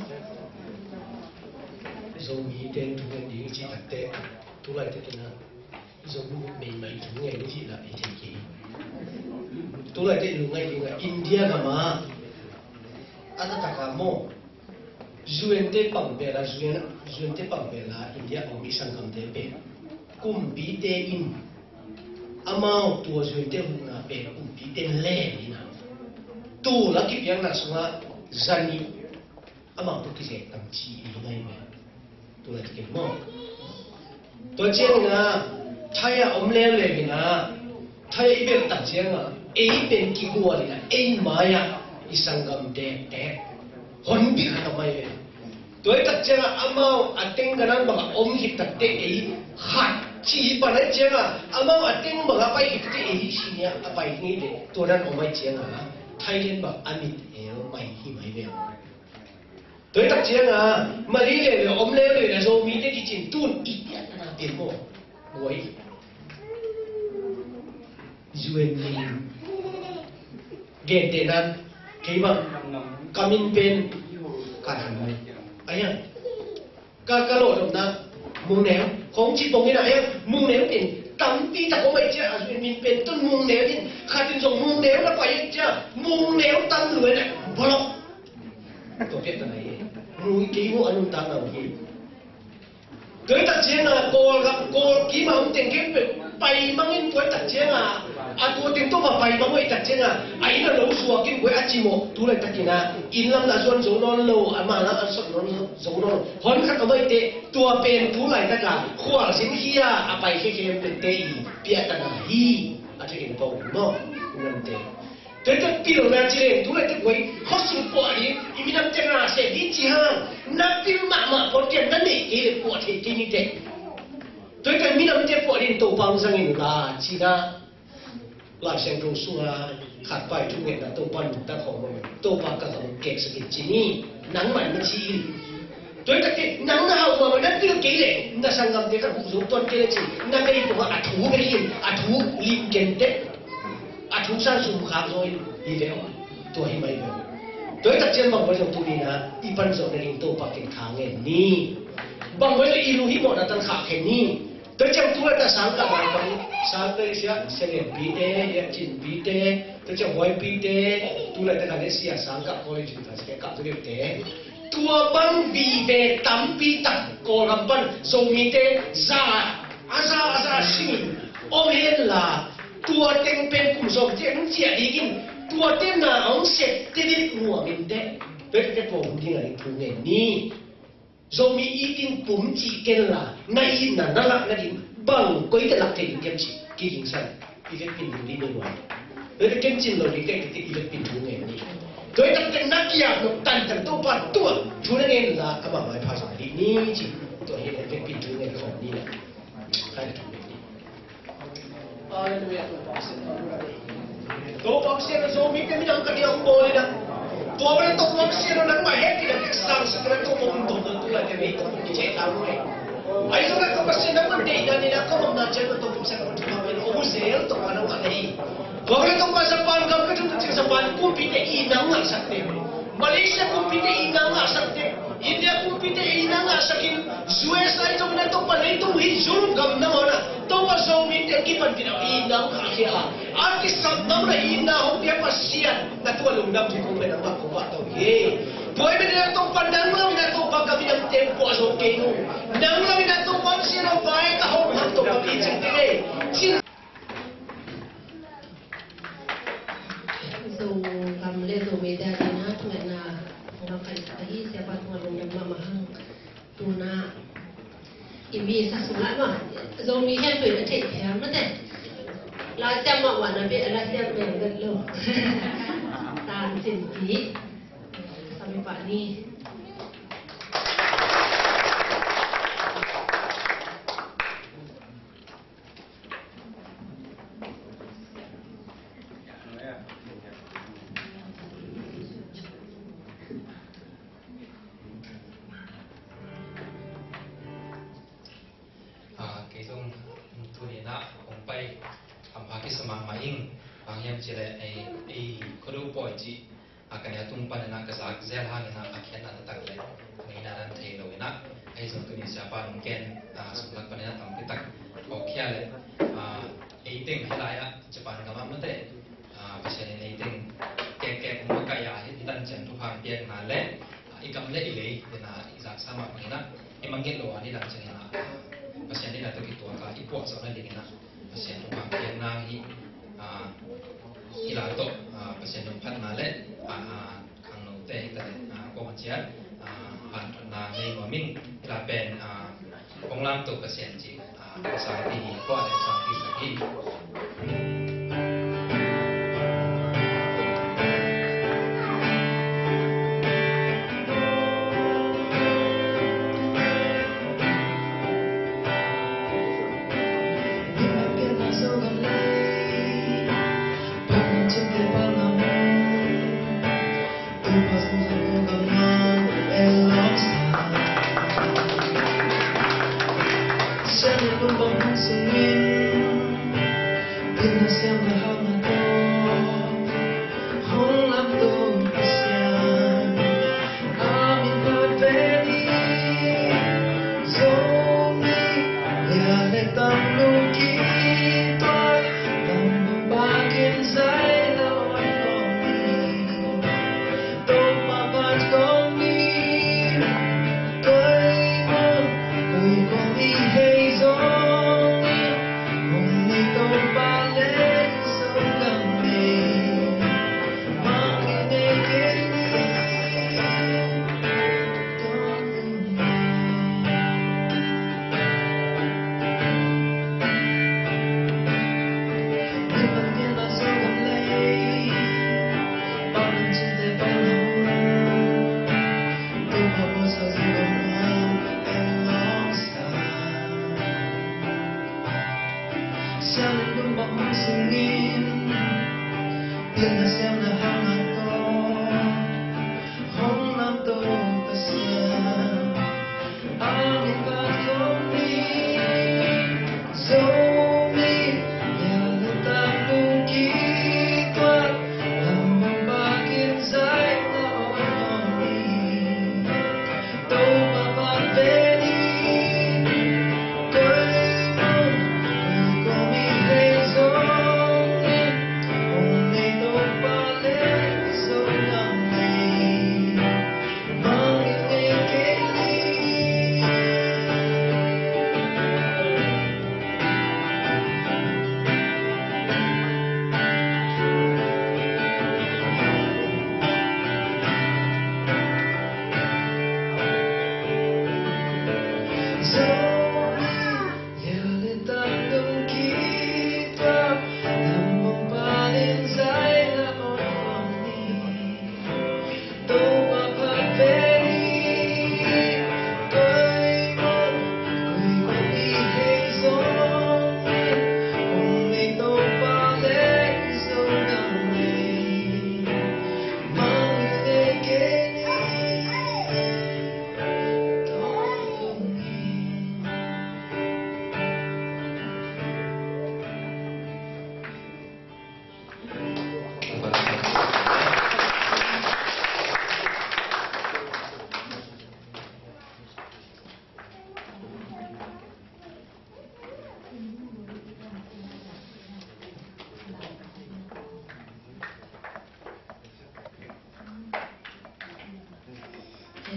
Zomi ten tu den ding ci ta te tu lai te na. Zomi mei mai tu ngai ni ci la i te ki. Tu lai te lu ngai ding a India gam a. A ta ta ka mo. Zuante pang bela, Zuan, Zuante pang bela India om i sanggamte pen kumpite in amau tua Zuante hukna pen kumpite len ina. Tu la kipiakna sunga zani amau tu kizek tam ci i ngai me. Tu la kipiak mo. Tua ciangin ah, Thai ah om leuleu in ah, Thai ah i belh tak ciangin ah, ei pen kigual in ah, ei mai ah i sanggam tektek honpi khat a om ahi ve. Tua hi tak ciangin ah, amau a teng ganan bang a om khit takte ei khat ci hi pan ahi ciangin ah, amau a teng bang a pai khit takte ei sini ah a pai hi ve. Tua nan om ahi ciangin ah, Thailand bang a mit el mai hi mai ve. Tua hi tak ciangin ah, Malay leuleu, om leuleu le Zomite kicin tun i piakna pen maw? Buai. U N min. Gentehna, keimah, ka min pen, ka min. Ahi a, ka, ka lawhdamna, Mungneu. Kong ci pong in ah, ahi a, Mungneu pen, tampi tak om ahi ciah, a U N min pen, tun Mungneu in, khat in zong Mungneu na pai ahi ciah, Mungneu tam lua in ah, bolok. Tua piak ta na hi. Mu kei mu a nuntakna uh hi. Tua hi tak ciangin ah, Kawlgam, Kawl kim a om teng khempeuh pai mang in tua hi tak ciangin ah, a tua teng tawh va pai mang uh hi tak ciangin ah, a inn a lo zuak in buai a cimawh tu lai takin ah, inn lam na zuan zo nawn lo, a ma lam a sot nawn zo nawn lo. Hon khat a om ahi teh, tua pen tu lai tak a khualzin hi a, a pai khekhem pente i piakta na hi. A thekin pau maw? Namte. Tua hi tak pilna ci leng, tu lai tak buai, khuasung puah ding, i minamte na seh ding ci hang, na pil mahmah pawlkhat na neih kei leh puah thei kei ni teh. Tua hi tak minamte puah ding Topa hong zang in la, ci na, Lai Siangtho sunga khat pai thungetna Topa nuntak khawng mawk in, Topa ka gam keksak in ci ni, nangmah na ci in. Tua hi tak teh, nang na hauh mahmah na pil kei leh, na sanggamte ka huh zo tuan kei leh ci, na bei pongah a thu bei in, a thu lim ken teh. A thu sang sum khak zaw in hi ve aw. Tua hi mai ve aw. Tua hi tak ciang bang buai zong tuni na i pan zawh nading Topa kiang tha ngen ni. Bang buai zong i lu hih mawhna tan khah khen ni. Tua ciang tu lai ta sangkah bang bang sangkah sia, sia lianpite, sia cinpite, tua ciang huaipite, tu lai ta kan sia sangkah college ta sia kah tu liante. Tua bang vive tampi tak Kawlgam pan Zomite za a za a za singin om hen la, tua teng pen kum sawm ciang ciah dingin tua teng na hong sep te dek nuam in teh. Tua teng te pawh hong ding a ding thu ngen ni. Zomi itin pum cih ken la, na itna na lah nading bang koi te lak thei ding kem cih kigingsan. I vekpin thu ding nuam. Tua hi tak kem cin lo ding teh i vekpin thu ngen ni. Tua hi tak teh na kiap nop tantan Topa tua thu na ngen la amah maipha zong ding ni ci. Tua hi na i vekpin thu ngen khawm ni na. Hai thu ngen ni. Halleluiah, Topa Pasian. Topa Pasian a Zomite minam ka diang bawl in a. Tua pen Topa Pasian a nangmah hehpihna bek sangsak in a Topa hong dawng dawng tu lai te mei Topa kici ta lo e. Ahi zongin Topa Pasian nangmah deihna ni na ka bawlna ciang Topa Pasian a hong dawng pen hong zel Topa nangmah na hi. Tua pen Topa Japan gam ka tun ciang Japan kumpite i nang ngahsak te. Malaysia kumpite i nang ngahsak te. India kumpite i nang ngahsak in U S A i zong na Topa leitung hi zul gam nangawn a. Topa Zomite kipan tina i nang ngah khia a. A kisam nang na i na hong pia Pasian. Na tua lungdam ci kong pen nangmah kong vah to hi. Tua i pen na Topa nang lam i na Topa ka minam teng pua zo kei nu. Nang lam i na Topa Pasian a vai ka hong hang Topa pi cing te. Cin Zogam le Zomite a dingin a thungetna hong hangkaisak ahi, siapa tungah lungdam mahmah hang. Tuna i mi sak sung lai mah Zomi hian tuin a theih phial mate. Laisiam mahmah na bia laisiam meng vet lo. Tan cin pi. Sami pah ni. Ah, kei zong tuni-in ah kong pai hampha kisa mahmah ing. Bang hiam cih leh ei, ei khut Pawi cih a ka neu tung panin ah ka zak zel hangin ah a khiatna taktak le a ngeina dan thei lo in ah, ahi zong tuni siapa nung ken, a, sungkhat panin ah tampi tak awkkhia le, a, ei teng hih lai-ah Japan gam ah mate, a, Pasian in ei teng kekkek hong makaih a, hih tan ciang thupha piakna le, a, i gam le i lei tena i zaksa mahmah in ah, i mangngilh lo a nidang ciangin ah, a, Pasian deihna tawh kituak a i puahzawhna dingin ah Pasian thupha piakna hi, a, hi lai tawh, a, Pasian nung phatna le, a, a, khangnote hi ta le, a, kong a ciat, a, hanthotna nei nuam ing. Hi lai pen, a, kong lamto Pasian cih, a, Pasian pi hi, kong a le Pasian pi sa hi.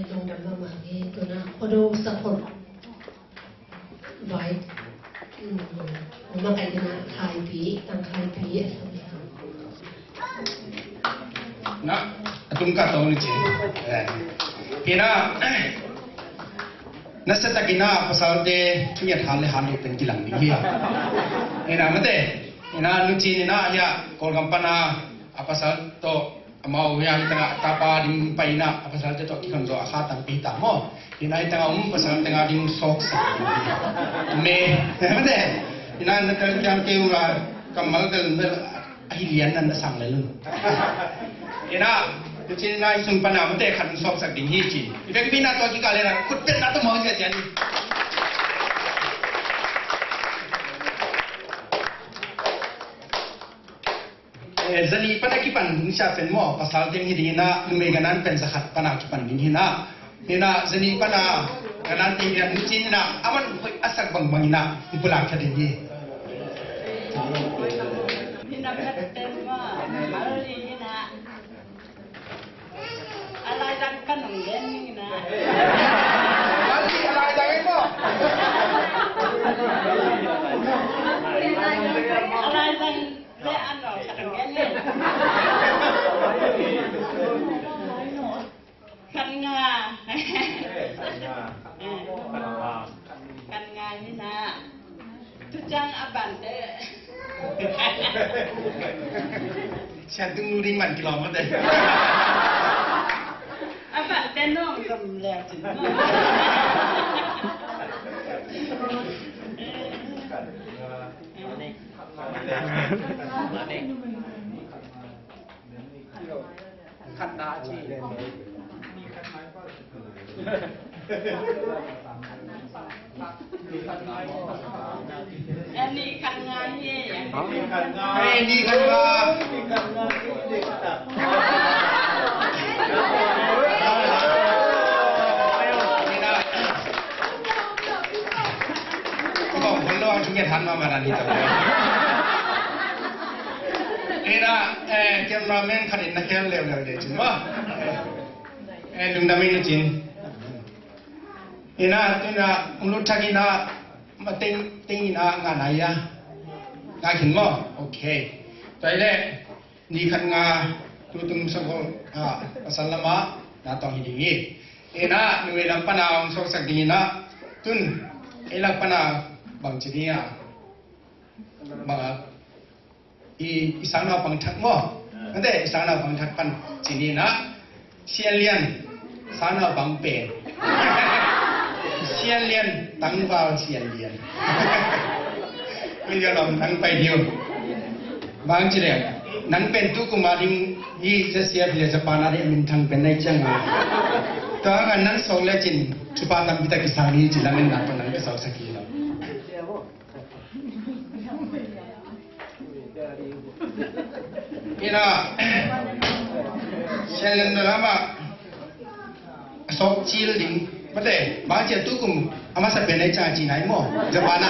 Lungdam mahmah hi. Tuna Khuado Sakhot vai, um, makaihna Thaipi, tang Thaipi. Na, a tung ka tong ni ci. Eh. Hi na, na sa takin a pasalte thunget han le han le pen kilang ding hi. Hi na mate. Hi na nu ci ni na hi a Kawlgam pan a a pasal tawh amau hi a hi tangah tapa ding pai na a pasalte tawh kikhon zaw a kha tang pi ta maw. Hi na hi tangah um pasal tengah ding sawk sa. Me. Hi na mate. Hi na na tel kiam keu la kammal tel tel. Ahi lian nan na sang le lun. Ina, tu cin na i sung pana mate khat sawpsak ding hi ci. I vekpi na tua kikal le na khut beng na tua mawk ciat ciat ni. Eh, zanih pana kipan ding sia pen maw, pasal teng hi ding inah, numei ganan pen zakhat pana kipan ding hinah. Hinah, zanih pana ganan teng hinah, nucin inah, aman hoih a sak bangbang inah, pulak kha ding hi. Hinah, khat pen maw, mal li hinah. A laizang kan hong gen ning na. Mali a laizang ei maw? A laizang le an lo sa kan gen ning. Kan nga. Kan nga ni na. Tu ciang a bante. Sian tung nu ding man kilawm mate. A bante nong zom leu cin. Khat na a ci. Ani khat nga hi. Ani khat nga. Ani khat nga. Kong hol lo ang sungkiat han ma ma dan hita. Ina, eh, cameraman khat in na khel leuleu le cin maw. Eh, lungdam ing cin. Ina, ina, ulu thak ina, ma teng, teng ina nga na ia. Nga khin maw. Okay. Tua ile, ni khat nga, tutung sakol, ah, pasal lama, na tawng hi ding hi. Ina, numei lam pana ong soksak ding ina, tun, ei lam pana bang ci ding a. Bang a, i, i sangnaupang thak maw? Ante, i sangnaupang thak pan ci ni na. Sian lian, sangnaupang pen. Sian lian, tangval sian lian. Koi ka lom nang pai diu. Bang ci le, nang pen tu kuma ding hi sia sia pia sia pana ding minthang pen nai ciang a. Tua nga nang song le cin, cupa tam pita kisang ni ci lamen na pa nang kisau saki lo. Ina, sian lian na lama, a sok cil ding, mate, bang cia tukum, a masa pen ai ca ci nai mo, Japan a,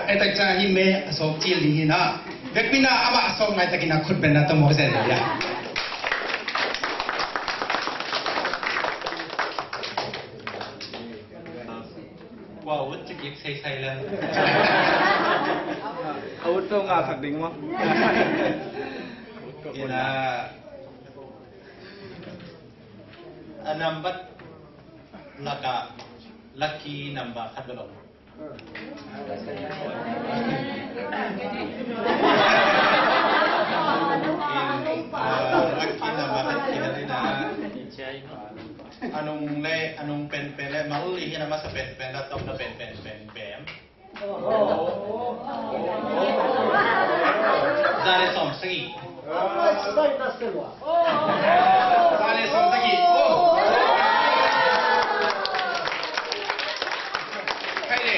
ai tak ca hi me, a sok cil ding hi na, bek pina, ama a sok nai takin a khut pen na ta mo zen ya. Kua ut cikik seisai leng. A ut to nga sak ding maw? Ina a nambat laka lucky number khat belong. In, ah, lucky number khat kina dina. A nung le, a nung penpen le, mal li hi na masa penpen la, tawm na penpen penpen. Za le sawm sagih. Za le sawm sagih. Khai le.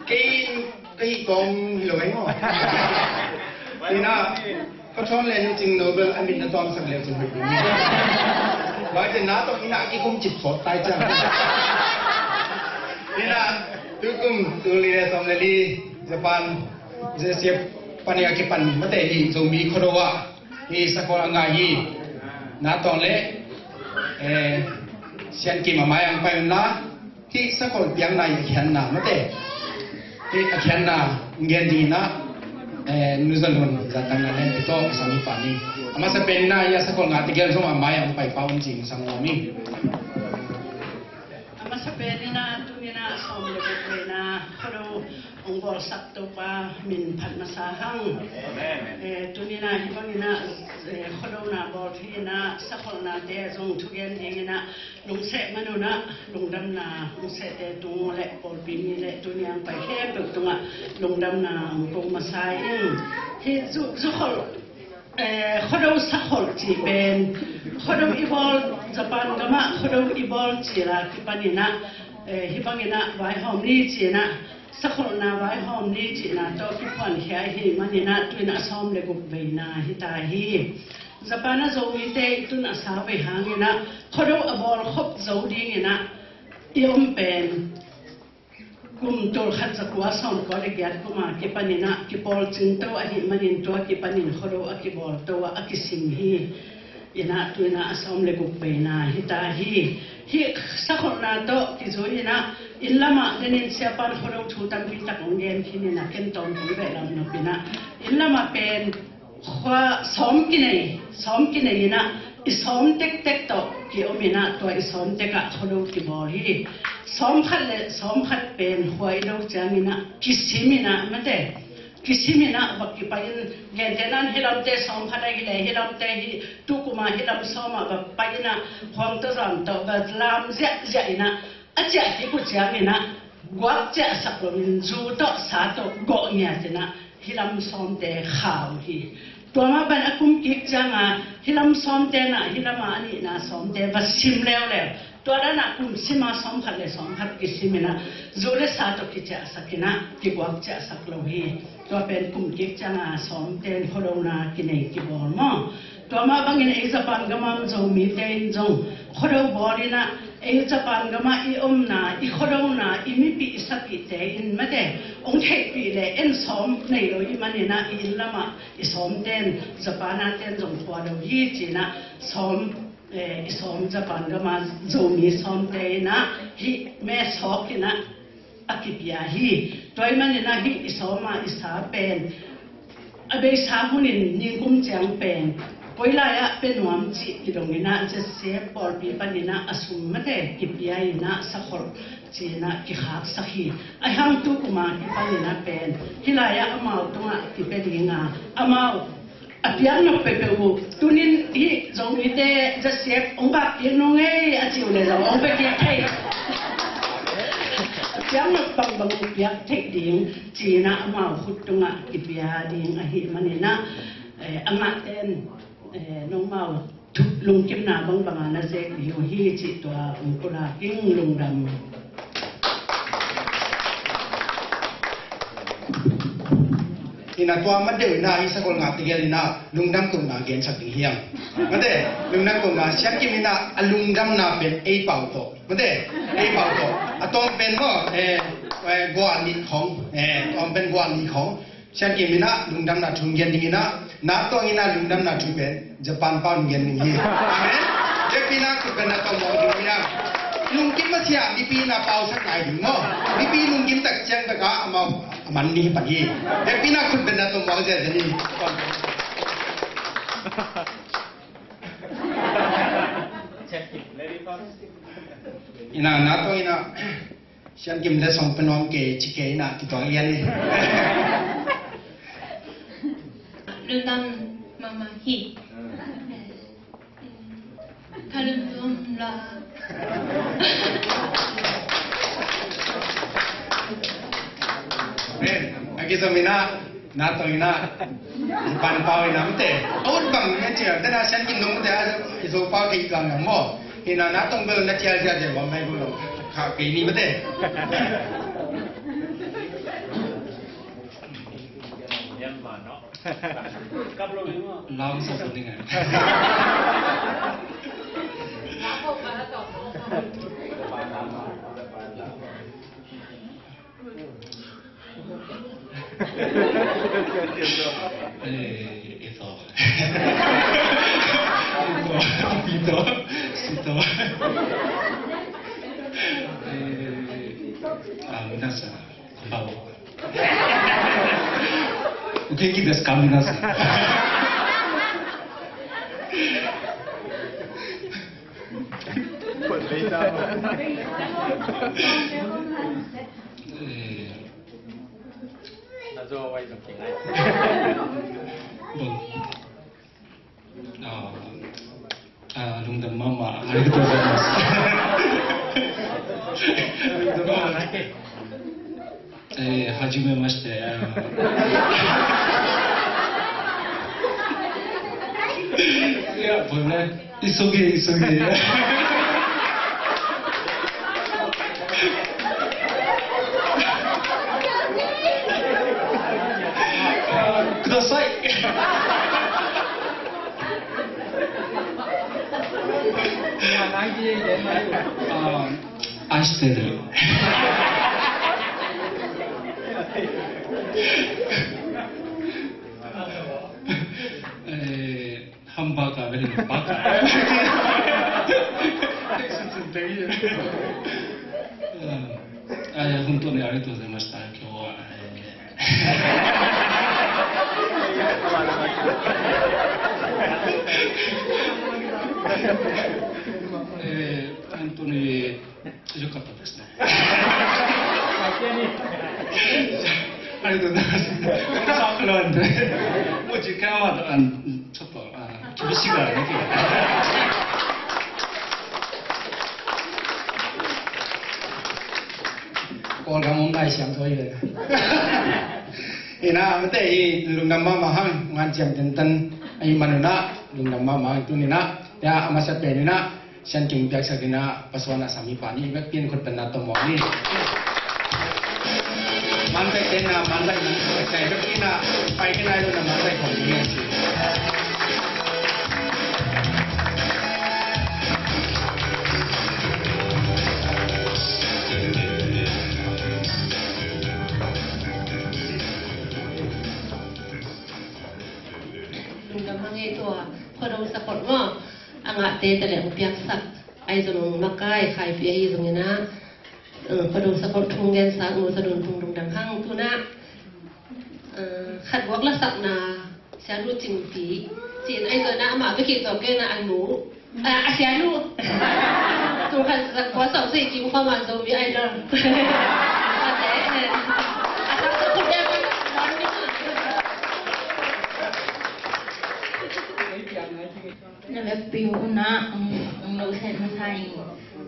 Kei, kei kong hi lo ai maw. Ina. Ka thawn le nu cing no bel a min na tawmsak leu cin hoih ding. Vai te na tawh ina kikum cip sawt tai ciang. Ina tukum tu li le sawm le li Japan, Japan a kipan mate hi Zomi Khuado ah hi sakol a ngai hi. Na tawng le, eh, Sian Kim a mai ang pai na. Hih sakol piakna i a khiatna mate. Hih a khiatna ngen ding na, eh, Nu Za Lun zatangna len pi tawh a sami pa ni. A masa pen na i a sakol ngah tegel zong a mai ang pai pa um cing sang om ing. A masa pen i na tu ni na a sawm le bek le na Khuado ong bawlsak Topa min phat masa hang. Amen. Eh, tu ni na hi bang i na, eh, Khuado na bawl thei i na sakol na te zong thugen ding i na Lungset manun ah lungdamna, lungset te tung le pawlpi mi le tuni ang pai khempeuh tungah lungdamna ang kong masa in. Hi zu, zu khol, eh, Khuado sakholh ci pen, Khuado i bawl, Japan gamah Khuado i bawl ci la kipanin ah, eh, hi bangin ah vaihawm ni ci-in ah, Sakholhna vaihawm ni cihna tawh kiphuankhia ahih manin ah tu-in a sawm le guk veina hi ta hi. Japan a Zomite i tun a sa vei hangin ah Khuado a bawl khop zo dingin ah i om pen kum tul khat za kua sawm kua le giat kuma kipanin ah kipawlcing to ahih manin tua kipanin Khuado a kibawl to ah a kisim hi. Inah tu-inah a sawm le guk veina hi ta hi. Hih sakholhna tawh kizui inah inn lamah denin siapan Khuado thu tampi tak hong gen khin inah ken tawm kong beh lam nop inah inn lamah pen khua sawm kinei, sawm kinei inah i sawm tektek tawh ki-om inah tua i sawm tekah Khuado kibawl hi. Sawm khat le sawm khat pen khua i do ciang inah kisim inah mate. Kisim inah va kipai in, gentehna in hih lamte sawm khat ahih leh hih lamte hih tukuma hih lam sawmah va pai inah khuang tawh zam tawh va lam ziahziah inah a ciah kik uh ciang inah guak ciahsak loin zu tawh sa tawh gawh ngiat inah hih lam sawmte kha uh hi. Tua mah bang a kum kik cianga hih lam sawmte nah hih lama a nihna sawmte va sim leuleu. Tua danah kum sima sawm khat le sawm khat kisim inah zu le sa tawh kiciahsak inah kiguak ciahsak lo hi. Tua pen kum kik cianga sawmte in Khuadona kinei kibawl maw? Tua mah bangin ei Japan gama om Zomite in zong Khuado bawl inah ei Japan gama i omna, i Khuadona, i mipih i sapihte in mate hong theihpih le en sawm nei lo i man inah i inn lamah i sawmte in Japan-a ten zong khua lo hi ci inah sawm, eh, i sawm Japan gama Zomi sawmte inah hih me sawk inah a kipia hi. Tua i man inah hih i sawma i sa pen a beisa hunin ningkum ciang pen koi lai-ah pia nuam cih kidong inah Jesse pawlpi pan inah a sum mate kipia inah sakholh ci inah kikhaksak hi. A hang tukuma kipan inah pen hih lai-ah amau tungah kipia dinga amau a piak nop peuhpeuh uh tunin hih Zomite Jesse hong bak kik nung ei a ci uh le zong hong pia kik thei. A piak nop bangbang uh piak theih ding ci inah amau khut tungah kipia ding ahih man inah, eh, a ngahte in, eh, nongmau lungkimna bangbanga na zek ding uh hi cih tua hong pulak ing. Lungdam. Inah tua ma deuh inah i sakol ngah tegel inah lungdam kohna gensak ding hiam? Mate, lungdam kohna Sian Kim inah a lungdamna pen ei pau tawh. Mate, ei pau tawh. A tawm pen maw, eh, eh, gua nih khong. Eh, tawm pen gua nih khong. Sian Kim inah lungdamna thu gen ding inah, na tawng inah lungdamna thu pen Japan pau in gen ding hi. Amen. Vekpi inah khut beng na tawng mawk ding inah. Lungkim a sia, mipi inah pausak ngai ding maw. Mipi lungkim tak ciang bek a amau a man ding hi pan hi. Vekpi inah khut beng na tawng mawk ziahziah ni. Inah na tawng inah Sian Kim le song pen nuam kei ci kei inah kituak lian ni. Lungdam mahmah hi. Ka lungdam la. Amen. A kizom inah na tawng inah Japan pau inah mate a ut bang ne cia tena Sian Kim nong mate a i Zo pau thei kang nang maw? Inah na tawng bel na cia cia cia bang mai bel kha kei ni mate. Lam sa sa ni ngai. Eh, ito. Ito, ito, ito. Eh, ah, minasa, konbanwa. O genki desu ka, minasa? Eh, Bang. Ah, ah, lungdam mahmah. Arigatou gozaimasu. Eh, hajimemashite. Ah. Ya, boleh. Isoge, isoge. Um, Ashtel. Eh, Hambaka, very baka. Ay, ay, junto ni ari to de masta, que wa, eh. Eh, junto ni よかったですね。ありがとうございます。さあ、これはね、もう時間は、あの、ちょっと、あの、厳しいからね、今日は。 Kawlgam hong ngaihsiam zaw hi ve. Inah, mate, i lungdam mahmah hang, ngan ciam tentan ahih man unah lungdam mahmah hang. Tuni inah, ya, a masa pen inah, sian tung piaksak inah, pasuan a sami pa ni, bek pin khut pen na tomawk ni. Manzai tenna, manzai nang, sai bek inah, pai kei nai lo na manzai khong ni a ci. Lungdam hang ei tua, Khuadong Sakhot maw, a ngahte tele hong piaksak, ahi zong hong makai, Khaipih ahi zong inah, eh, Khuadong Sakhot thu hong gensak, Nu Za Dun Thung lungdam hang. Tunah, eh, khat guak lasakna, Sianu Cingpi, ci-in ahi zong inah amah bek hi zaw kei inah a nu, a, a sianu. Tung khat kua sawm sei kim khua man Zomi Idol. A sak sak khut bek man. Na vekpi unah, um, um, no sen masai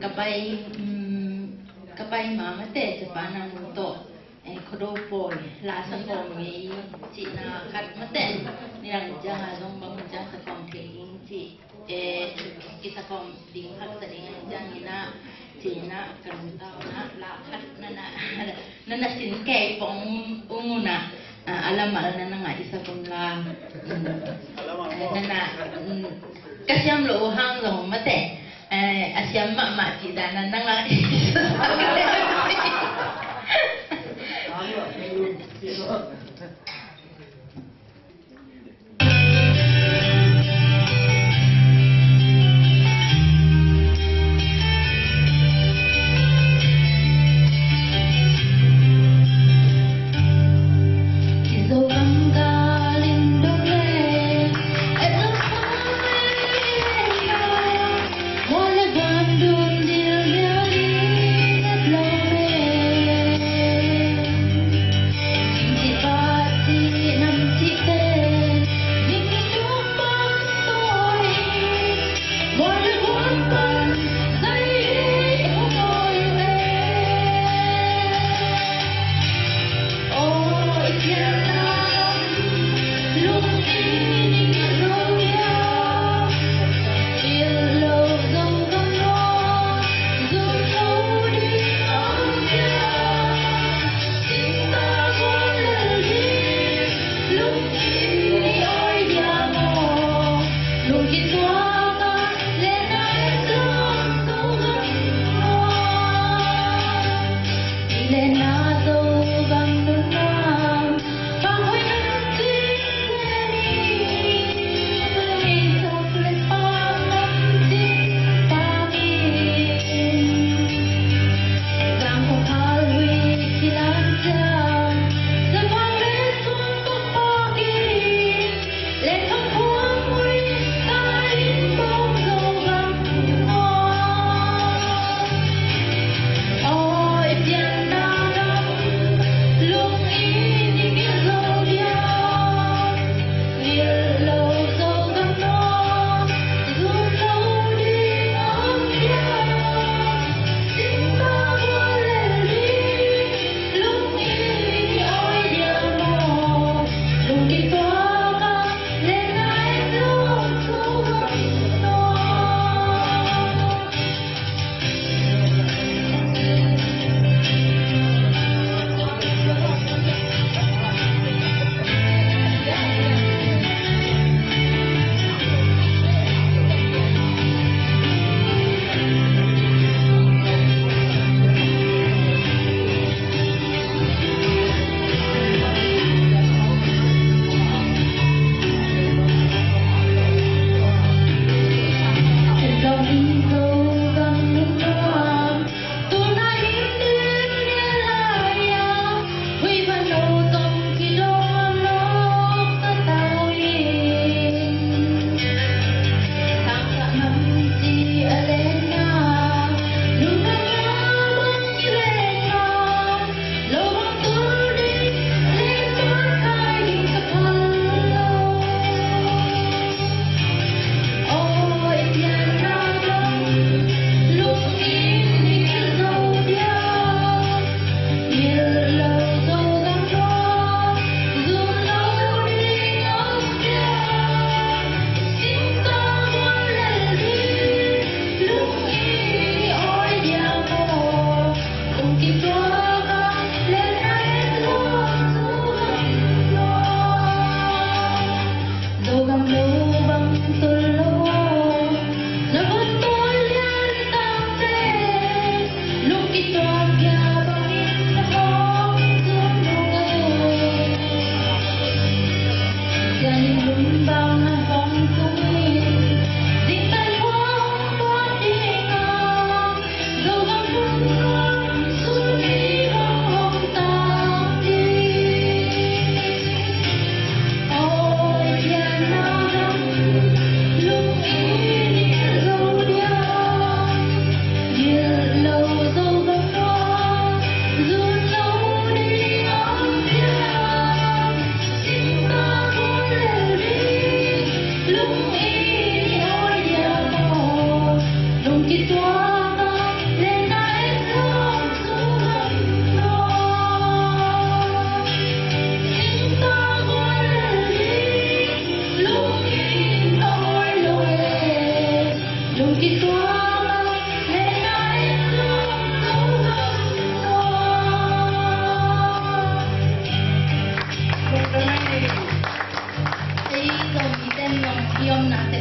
ka pai, um, ka pai ma mate, Japan a nu tawh. Eh, Khuado pawi, la sa khawm ngei cihna khat mate. Nidang ciang a zong bang ciang sa khawm thei ding cih. Eh, kisa khawm ding haksa ding ciang inah, cih inah, ka lungtau inah, la khat na na, na na sin kei pong ung unah, ah, a lamal na na ngaihsak un la. Mm. Eh, na na, mm, ka siam lo uh hang zong mate. Eh, a siam mahmah cih dan a nang a.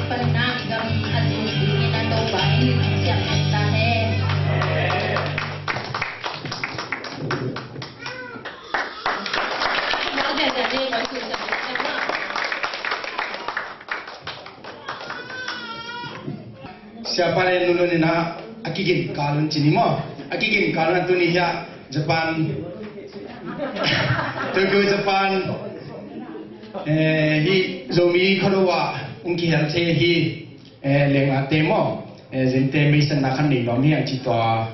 Panna i gam a zin dingin a Topa in hong siam ta hen. Siapa le nulun ina a kigin kalun cini maw? A kigin kalun tuni hia Japan, Tokyo, Japan, eh, hi Zomi kholo wa ung kihel the hi, eh, lenga te maw? Eh, zente meisan na khan nei lom hi ang ci tua.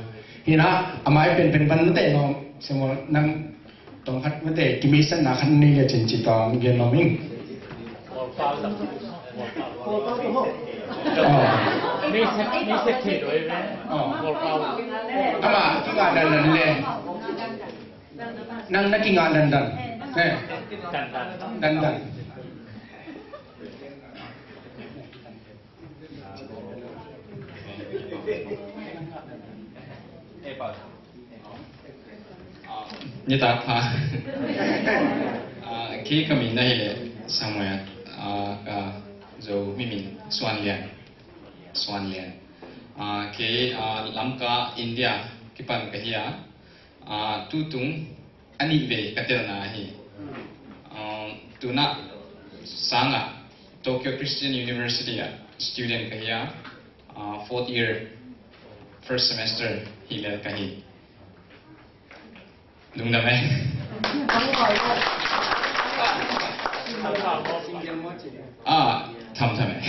Hina amai pen pen ban te lom semo nang Tawm khat mate, kimeisanna khat nei le cin ci tawm gen nuam ing. Aw. Aw. Ama kingah dandan le. Nang na kingah dandan. He. Dandan. Nitak pha. Ah, kei ka min na hi le Samuel, ah, ka Zomi min Suan Lian. Suan Lian. Ah, kei, ah, Lamka, India kipan ka hi a. Ah, tutung a nih vei ka telna hi. Um, tuna sanga Tokyo Christian University a student ka hi a, uh, fourth year, first semester hi lel ka hi. Lungdam e. Ah, tham tham e.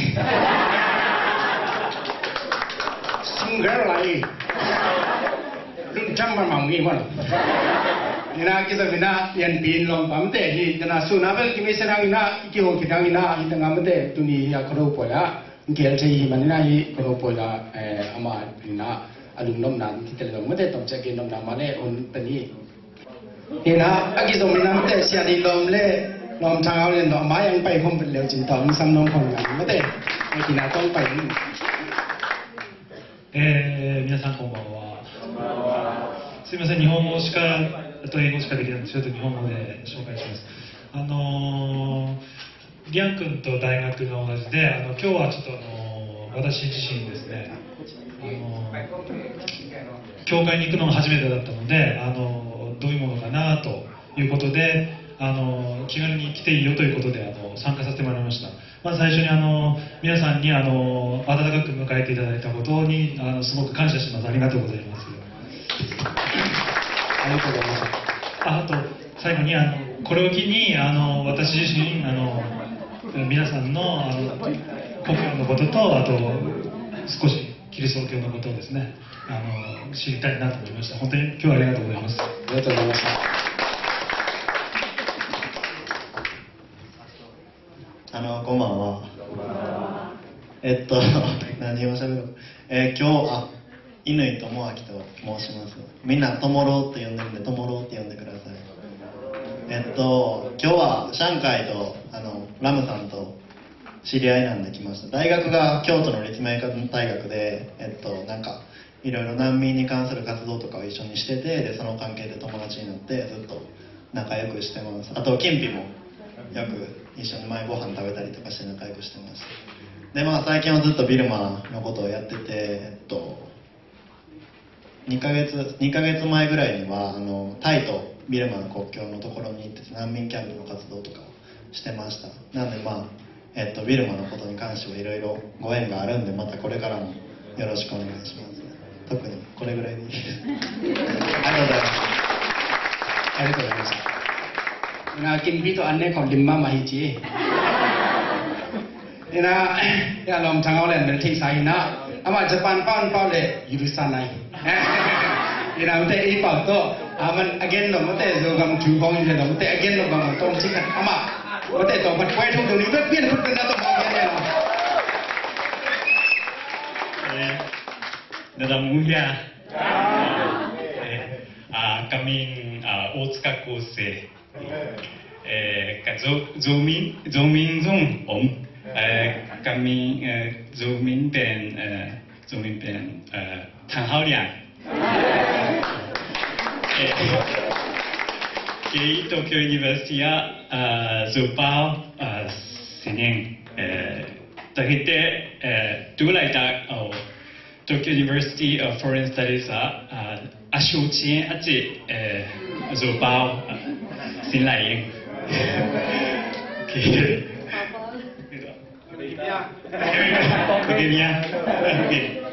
Sung girl lai. Lungdam ma ma ngi ma. Ina kisa mina yan pin lom pam te hi tana suna bel kimi senang ina iki ho kidang ina hi tanga mate tuni ya koro poya. Ngel thei hi manina hi koro poya, eh, ama ina alung nom na ki tel lom mate tom che ke nom na male on tani. Hina, a kizom ina mate sia di lom le, lom thang au le no, ma yang pai hom pet leu cin tawng sam nong khong ngan mate. Hina tawng pai ni. えー、皆さんこんばんは。すいません、日本語しか、えっと、英語しかできないので、ちょっと日本語で紹介します。あのー、リアン君と大学が同じで、あの、今日はちょっと、あのー、私自身ですね、あのー、教会に行くのが初めてだったので、あのー、どういうものかなということで、あのー、気軽に来ていいよということで、あのー、参加させてもらいました。まず最初に、あのー、皆さんに、あのー、温かく迎えていただいたことに、あの、すごく感謝します。ありがとうございます。ありがとうございます。あ、あと、最後に、あの、これを機に、あの、私自身、あの、皆さんの、あの、故郷のことと、あと、少しキリスト教のことをですね、あの、知りたいなと思いました。本当に今日はありがとうございます。ありがとうございました。あの、こんばんは。えっと、何をしゃべろう。えー今日、あ、乾友明と申します。みんな、ともろうって呼んでるんで、ともろうって呼んでください。えっと、今日は、上海と、あの、ラムさんと知り合いなんで来ました。大学が京都の立命館大学で、えっと、なんか、いろいろ難民に関する活動とかを一緒にしてて、で、その関係で友達になって、ずっと仲良くしてます。あと、金品もよく一緒に前ご飯食べたりとかして仲良くしてます。で、まあ、最近はずっとビルマのことをやってて、えっと、2ヶ月、2ヶ月前ぐらいには、あの、タイとビルマの国境のところに行って、難民キャンプの活動とかをしてました。なので、まあ、えっと、ビルマのことに関してはいろいろご縁があるんで、またこれからもよろしくお願いします。特にこれぐらいでいいです。ありがとうございます。ありがとうございました。Ina kimpi to anne khom dim mama hi ci. Ina, ya lom thang au len bel thei sa ina. Ama Japan pan pau le yudu sanai. Ina mate i pau to. Aman again lo mate Zogam thu bong in lo mate again lo bang tong chikan ama. Mate to pat kwai thu ni bet bien put na to bang ne. Eh, na dam mu hia. Eh, ah, ka min, ah, Otsuka Kose. Eh, ka Zo, Zomi, Zomi zong om. Eh, ka min, eh, Zomi pen, eh, Zomi pen, eh, Thang Hau Lian. Eh, kei Tokyo University ah, eh, Zopau, eh, singing, eh, Tua khit teh, eh, tu laitak, oh, Tokyo University of Foreign Studies ah, ah, a shu chin a ci, eh, Zo Pau, ah, sin lai ing. Okay. Okay, yeah. Okay.